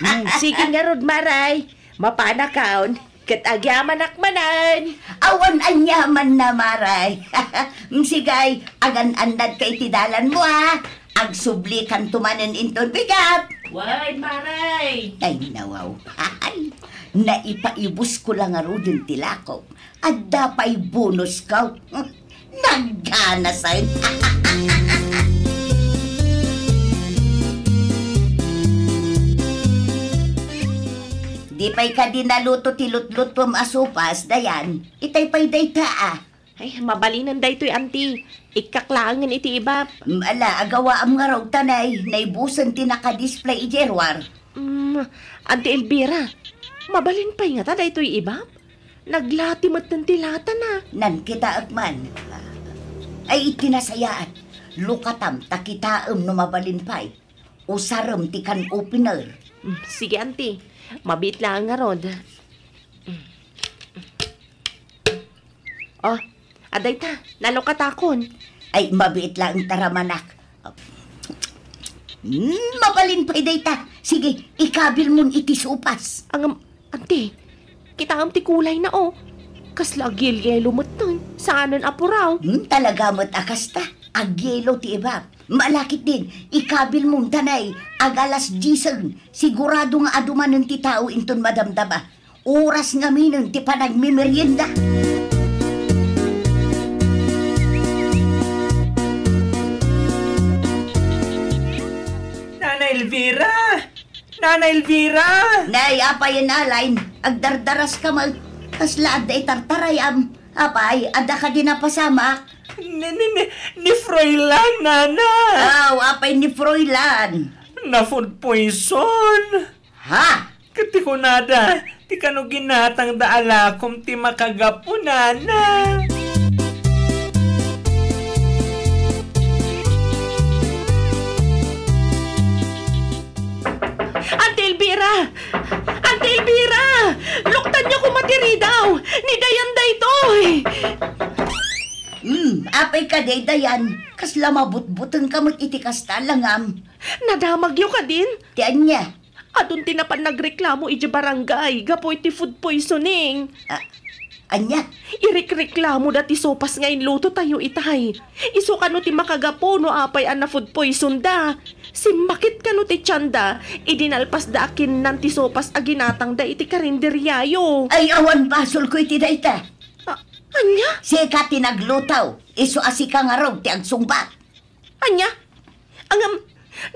Hmm, sige ngarud, Mare. Mapanakon, ket agyamanak manen. Awan aniamanna, Mare. Hmm, sige, agan-annadka iti dalanmo, a. Agsublikanto manen inton pick-up. Wen, Mare. Ay, nawaw. Ay, naipaibusko la ngaruden ti lako. Adda pay bonusko. Nagganasen. Di pay kadi naluto ti lutlutuem a supas, Dayan. Itay pay dayta, a. Ay, mabalinen daytoy, anti. Ikkak laengen iti ibap. Mm, ala, agawaam ngarud ta nay, naibusen ti naka-display idiay ruar. Mm, Anti Elvira, mabalin pay ngata daytoy ibap? Naglati metten ti latana. Nan kitaek man. Ay, iti nasayaat. Lukatam ta kitaem no mabalin pay. Usarem ti can opener. Mm, sige, anti. Mabiit laeng ngarud. Oh, adayta, nalukatakon. Ay, mabiit laeng ta ramanak. Hmm, mabalin pay dayta. Sige, ikabilmon iti supas. Angam, anti, kitaem ti kulayna, oh. Kasla agyelyelo metten. Saanen a puraw. Hmm, talaga met a kasta. Agyelo ti ibap. Malakit din, ikabilmon ta nay, agalas diesen. Sigurado nga adu manen ti tao inton madamdama. Oras ngaminen ti panagmemerienda. Nana Elvira! Nana Elvira! Nay, apay, Alain, agdardaraska met. Kasla adda itartarayam. Apay, adda kadi napasamak? Ni, ni, ni, ni Froilan, Nana. Aw, apay ni Froilan? Na-food poison. Ha? Ket ti kunada, ti kano ginatangda a lakom ti makagapu, Nana. Anti Elvira! Ni daw, ni Dayan daytoy! Hmm, apay kadi, Dayan? Kasla mabutbutengka met iti kasta, langam. Nadamagyo kadin? Ti ania? Adun ti napan nagreklamo idiay barangay gapu iti food poisoning. Ah, ania? Irikreklamo da ti sopas nga inluto tayo itay. Isu kano ti makagapu no apay a na-food poison da. Simmakit kano ti tianda, idi nalpas da a kinnan ti sopas a ginatang da iti karinderiayo. Ay, awan basol ko iti dayta. Ah, ania? Sika ti nagluto, isu a sika ngarud ti agsungbat. Ania? Ngem,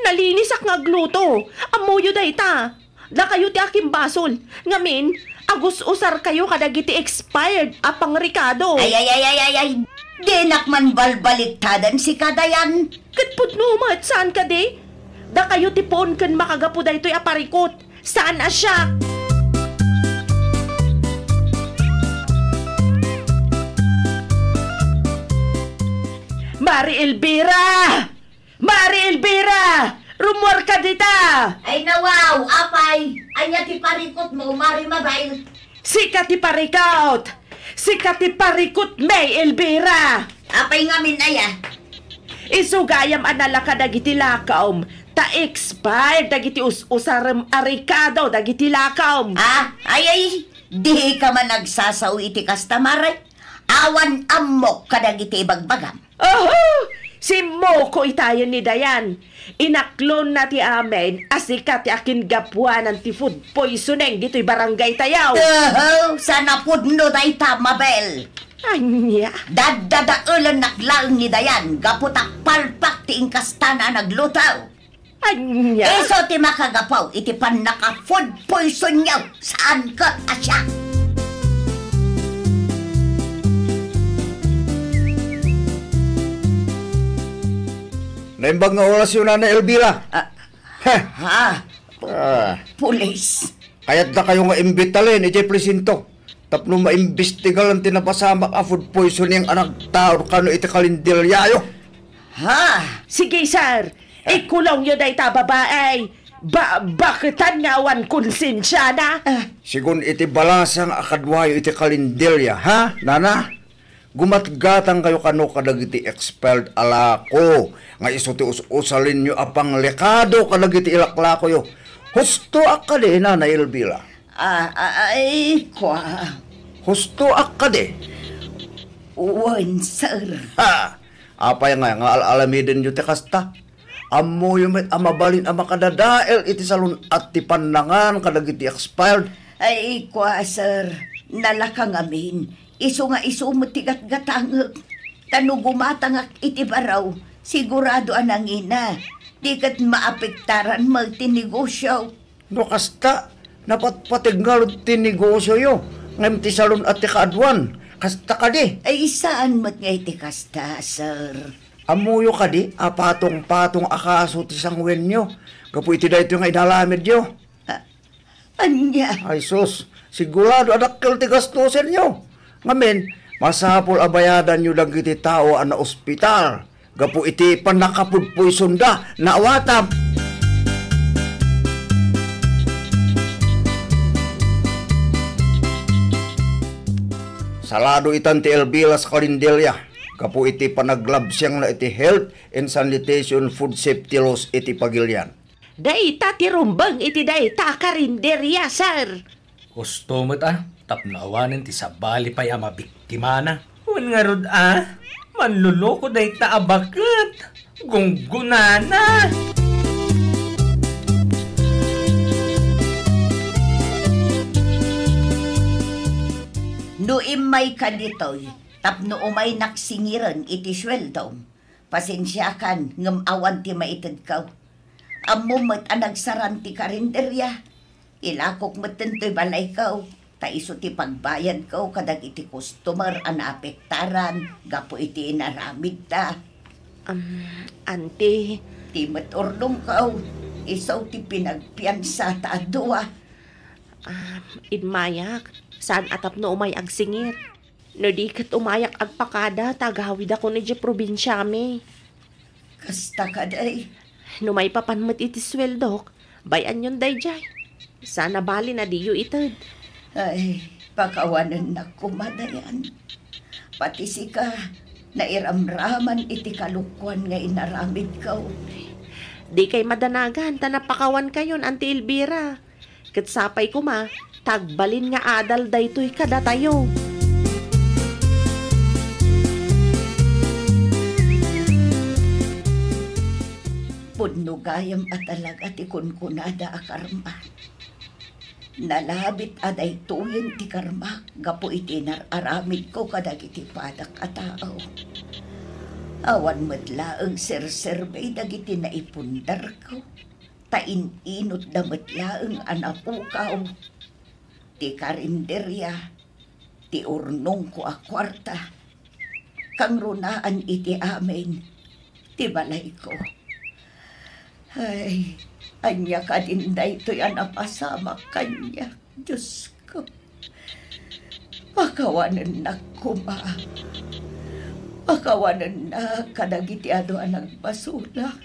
nalinisak nga agluto. Ammoyo dayta. Dakayo ti akimbasol. Ngamin, agus-usar kayo kadagiti expired a pangrekado. Ay, ay, ay, ay, ay, ay. Dinak man balbaliktadan sika, Dayan. Ket pudno met, saan kadi? Dakayo ti puon ken makagapu daytoy a parikot. Saan a siak? Mari Elvira! Mari Elvira! Rummuarka dita! Ay, nawaw, apay! Ania ti parikotmo, Mari Mabel? Sika ti parikot! Sika ti parikot, May Elvira! Apay ngamin aya? Isu gayam a nalaka dagiti lakom, ta expired dagiti us-usarem a rekado dagiti lakom. Ah, ay, ay, dika man agsasao iti kasta, Mare. Awan ammok kadagiti ibagbagam. Oho! Simmuko itayen ni Dayan. Inaklonna ti amin a sika ti akingapuanan ti food poisoning ditoy barangay tayo. Oho! Sana pudno dayta, Mabel. Ania? Daddadaelennak laeng ni Dayan gapu ta palpak ti inkastana a nagluto. Ania? Isu ti makagapu iti pannaka-food poisonyo, saan ket a siak. Naimbag nga orasyo, Nana Elvira. Ah, Heh. Ha? Ah. Pulis. Kayatdakayo nga imbitalen idiay presinto tapno maimbestigalan ti napasamak a food poisoning a nagtaud kano iti kalenderyayo. Ha? Sige, sir. Eh. Ikulongyo dayta a babae. Ba-, baketan nga awan konsensiana. Ah. Sigun iti balasang a kaduayo iti kalenderya, ha, nana? Gumatgatangkayo kano kadagiti expired a lako nga isu ti us-usalenyo a pangrekado kadagiti ilaklakoyo. Husto a kadi, Nana Elvira? Ah, ah, ay, kua. Husto a kadi? Wen, sir. Ha! Apay nga, nga al-alamidenyo ti kasta? Ammoyo met a mabalin a makadadael iti salun-at ti pannangan kadagiti expired. Ay, kua, sir, nalaka ngamin. Isu nga isu met ti gatgatangek. Ta no gumatangak iti baro, sigurado a nangina. Di ket maapektaran met ti negosyo. No kasta, napatpateg ngarud ti negosioyo, ngem ti salun-at ti kaaduan. Kasta kadi? Ay, saan met nga iti kasta, sir. Ammoyo kadi a patong-patong a kaso ti sanguenyo gapu iti daytoy nga inaramidyo? A-, ania? Ay sus, sigurado a dakkel ti gastusenyo. Ngamin, masapul a bayadanyo dagiti tao a naospital gapu iti pannakapudpuysunda. Naawatam. Salado itan ti Elvira sa kalenderya gapu iti panaglabsiangna iti health and sanitation food safety laws iti pagilian. Dayta ti rumbeng iti dayta a karinderya, sir. Husto met a, tapno awanen ti sabali pay a mabiktimana. Wen ngarud a, manloloko dayta a baket. Gunggonana. No immayka ditoy, tapno umaynak singiren iti sueldom, pasensiakan ngem awan ti maitedko. Ammom met a nagsaran ti karinderya. Ilakok metten toy balayko, ta isu ti pagbayadko kadagiti customer a naapektaran gapu iti inaramidda. Am, anti. Ti met urdongko, isu ti pinagpiansata a dua. Am, immayak, saan a tapno umay agsingir. No di ket umayak agpakada ta agawidakon idiay probinsiami. Kasta kadi. No maipapan met iti sueldok, bay-anyon daydiay. Saan a bali a diyo ited. Ay, Pakawanennak koma, Dayan. Pati sika, nairamraman iti kalokuan nga inaramidko. Dikay madanagan ta napakawankayon, Auntie Elvira. Ket sapay koma, ta agbalin nga adal daytoy kadatayo. Pudno gayam a talaga ti kunkunada a karma. Nalabit a daytoyen ti karmak gapu iti nar-aramidko kadagiti padak a tao. Awan met laeng serserbay dagiti naipundarko, ta in-inutda met laeng a napukaw ti karinderia, ti urnongko a kuarta, kangrunaan iti amin ti balayko. Ay, ania kadin daytoy a napasamak kaniak, Diosko? Pakawanennak koma. Pakawanennak kadagiti adu a nagbasolak.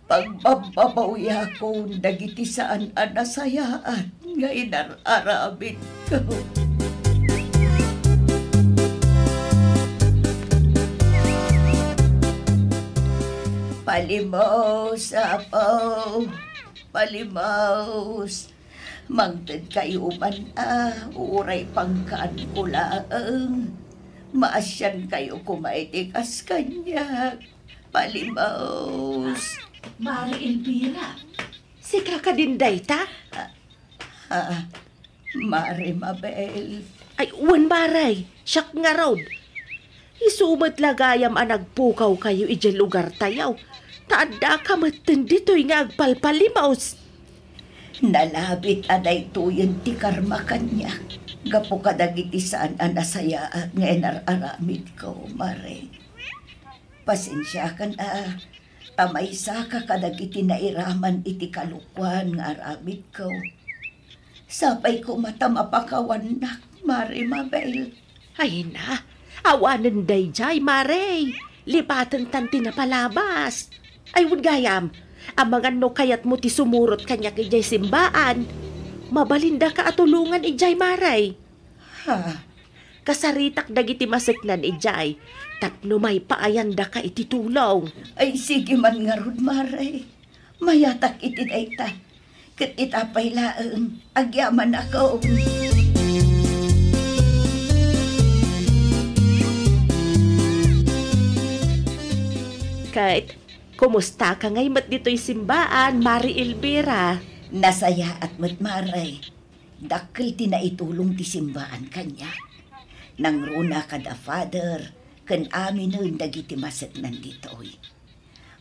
Pagbabbabawiakon dagiti saan a nasayaat nga inar-aramidko. Palimos, Apo. Palimos. Mangtedkayo man a, uray pangkaanko laeng. Maasiankayo koma iti kas kaniak. Palimos. Mare Elvira, sika kadin dayta? Ah, ah, Mare Mabel. Ay, wen, Mare, siak ngarud. Isu met la gayam a nagpukawkayo idiay lugartayo, ta addaka metten ditoy nga agpalpalimos. Nalabit a daytoyen ti karma kaniak gapu kadagiti saan a nasayaat nga inar-aramidko, Mare. Pasensiakan a, ta maysaka kadagiti nairaman iti kalokuan nga aramidko. Sapay koma ta mapakawannak, Mare Mabel. Ay na, awanen daydiay, Mare. Lipatentan ti napalabas. Ay, wen gayam, amangan no kayatmo ti sumurot kaniak idiay simbaan. Mabalindaka a tulongan idiay, Mare. Ha? Kasaritak dagiti maseknan idiay tapno maipaayandaka iti tulong. Ay, sige man ngarud, Mare. Mayatak iti dayta. Ket ita pay laeng, agyamanak. Ket, kumustaka ngay met ditoy simbaan, Mare Elvira? Nasayaat met, Mare. Dakkel ti naitulong ti simbaan kaniak. Nangruna kada Father ken aminen dagiti maseknan ditoy.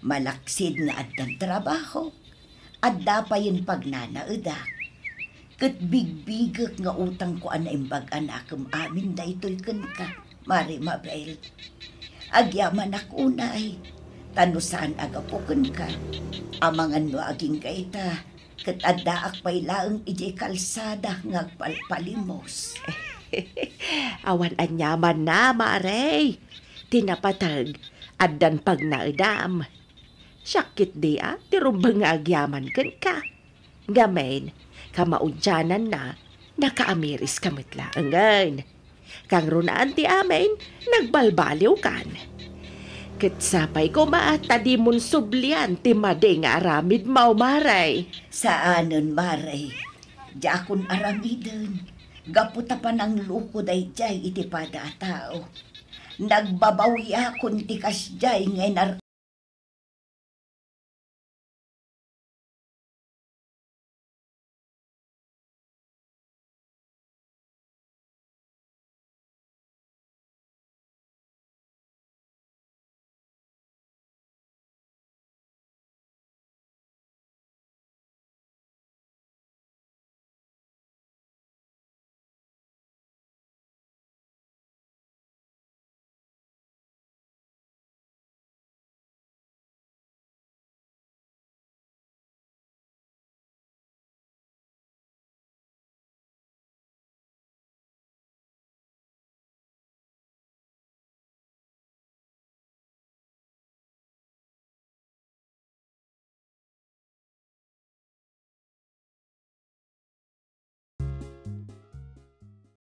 Malaksid nga addan trabaho, adda payen pagnanaedak. Ket bigbigek nga utangko a naimbag a nakem amin daytoy kenka, Mare Mabel. Agyamanak unay, ta no saan a gapu kenka, amangan no agingga ita, ket addaak pay laeng idiay kalsada nga agpalpalimos. Awan aniamanna, Mare. Ti napateg, addan pagnaedam. Siak ketdi a ti rumbeng nga agyaman kenka. Ngamin, kamaudiananna, nakaamiriska met laengen. Kangrunaan ti amin, nagbalbaliwkan. Ket sapay koma ta dimon sublian ti madi nga aramidmo, Mare. Saanen, Mare. Diakon aramiden. Gapu ta panangluko daydiay iti pada a tao. Nagbabawiakon ti kasdiay nga inar-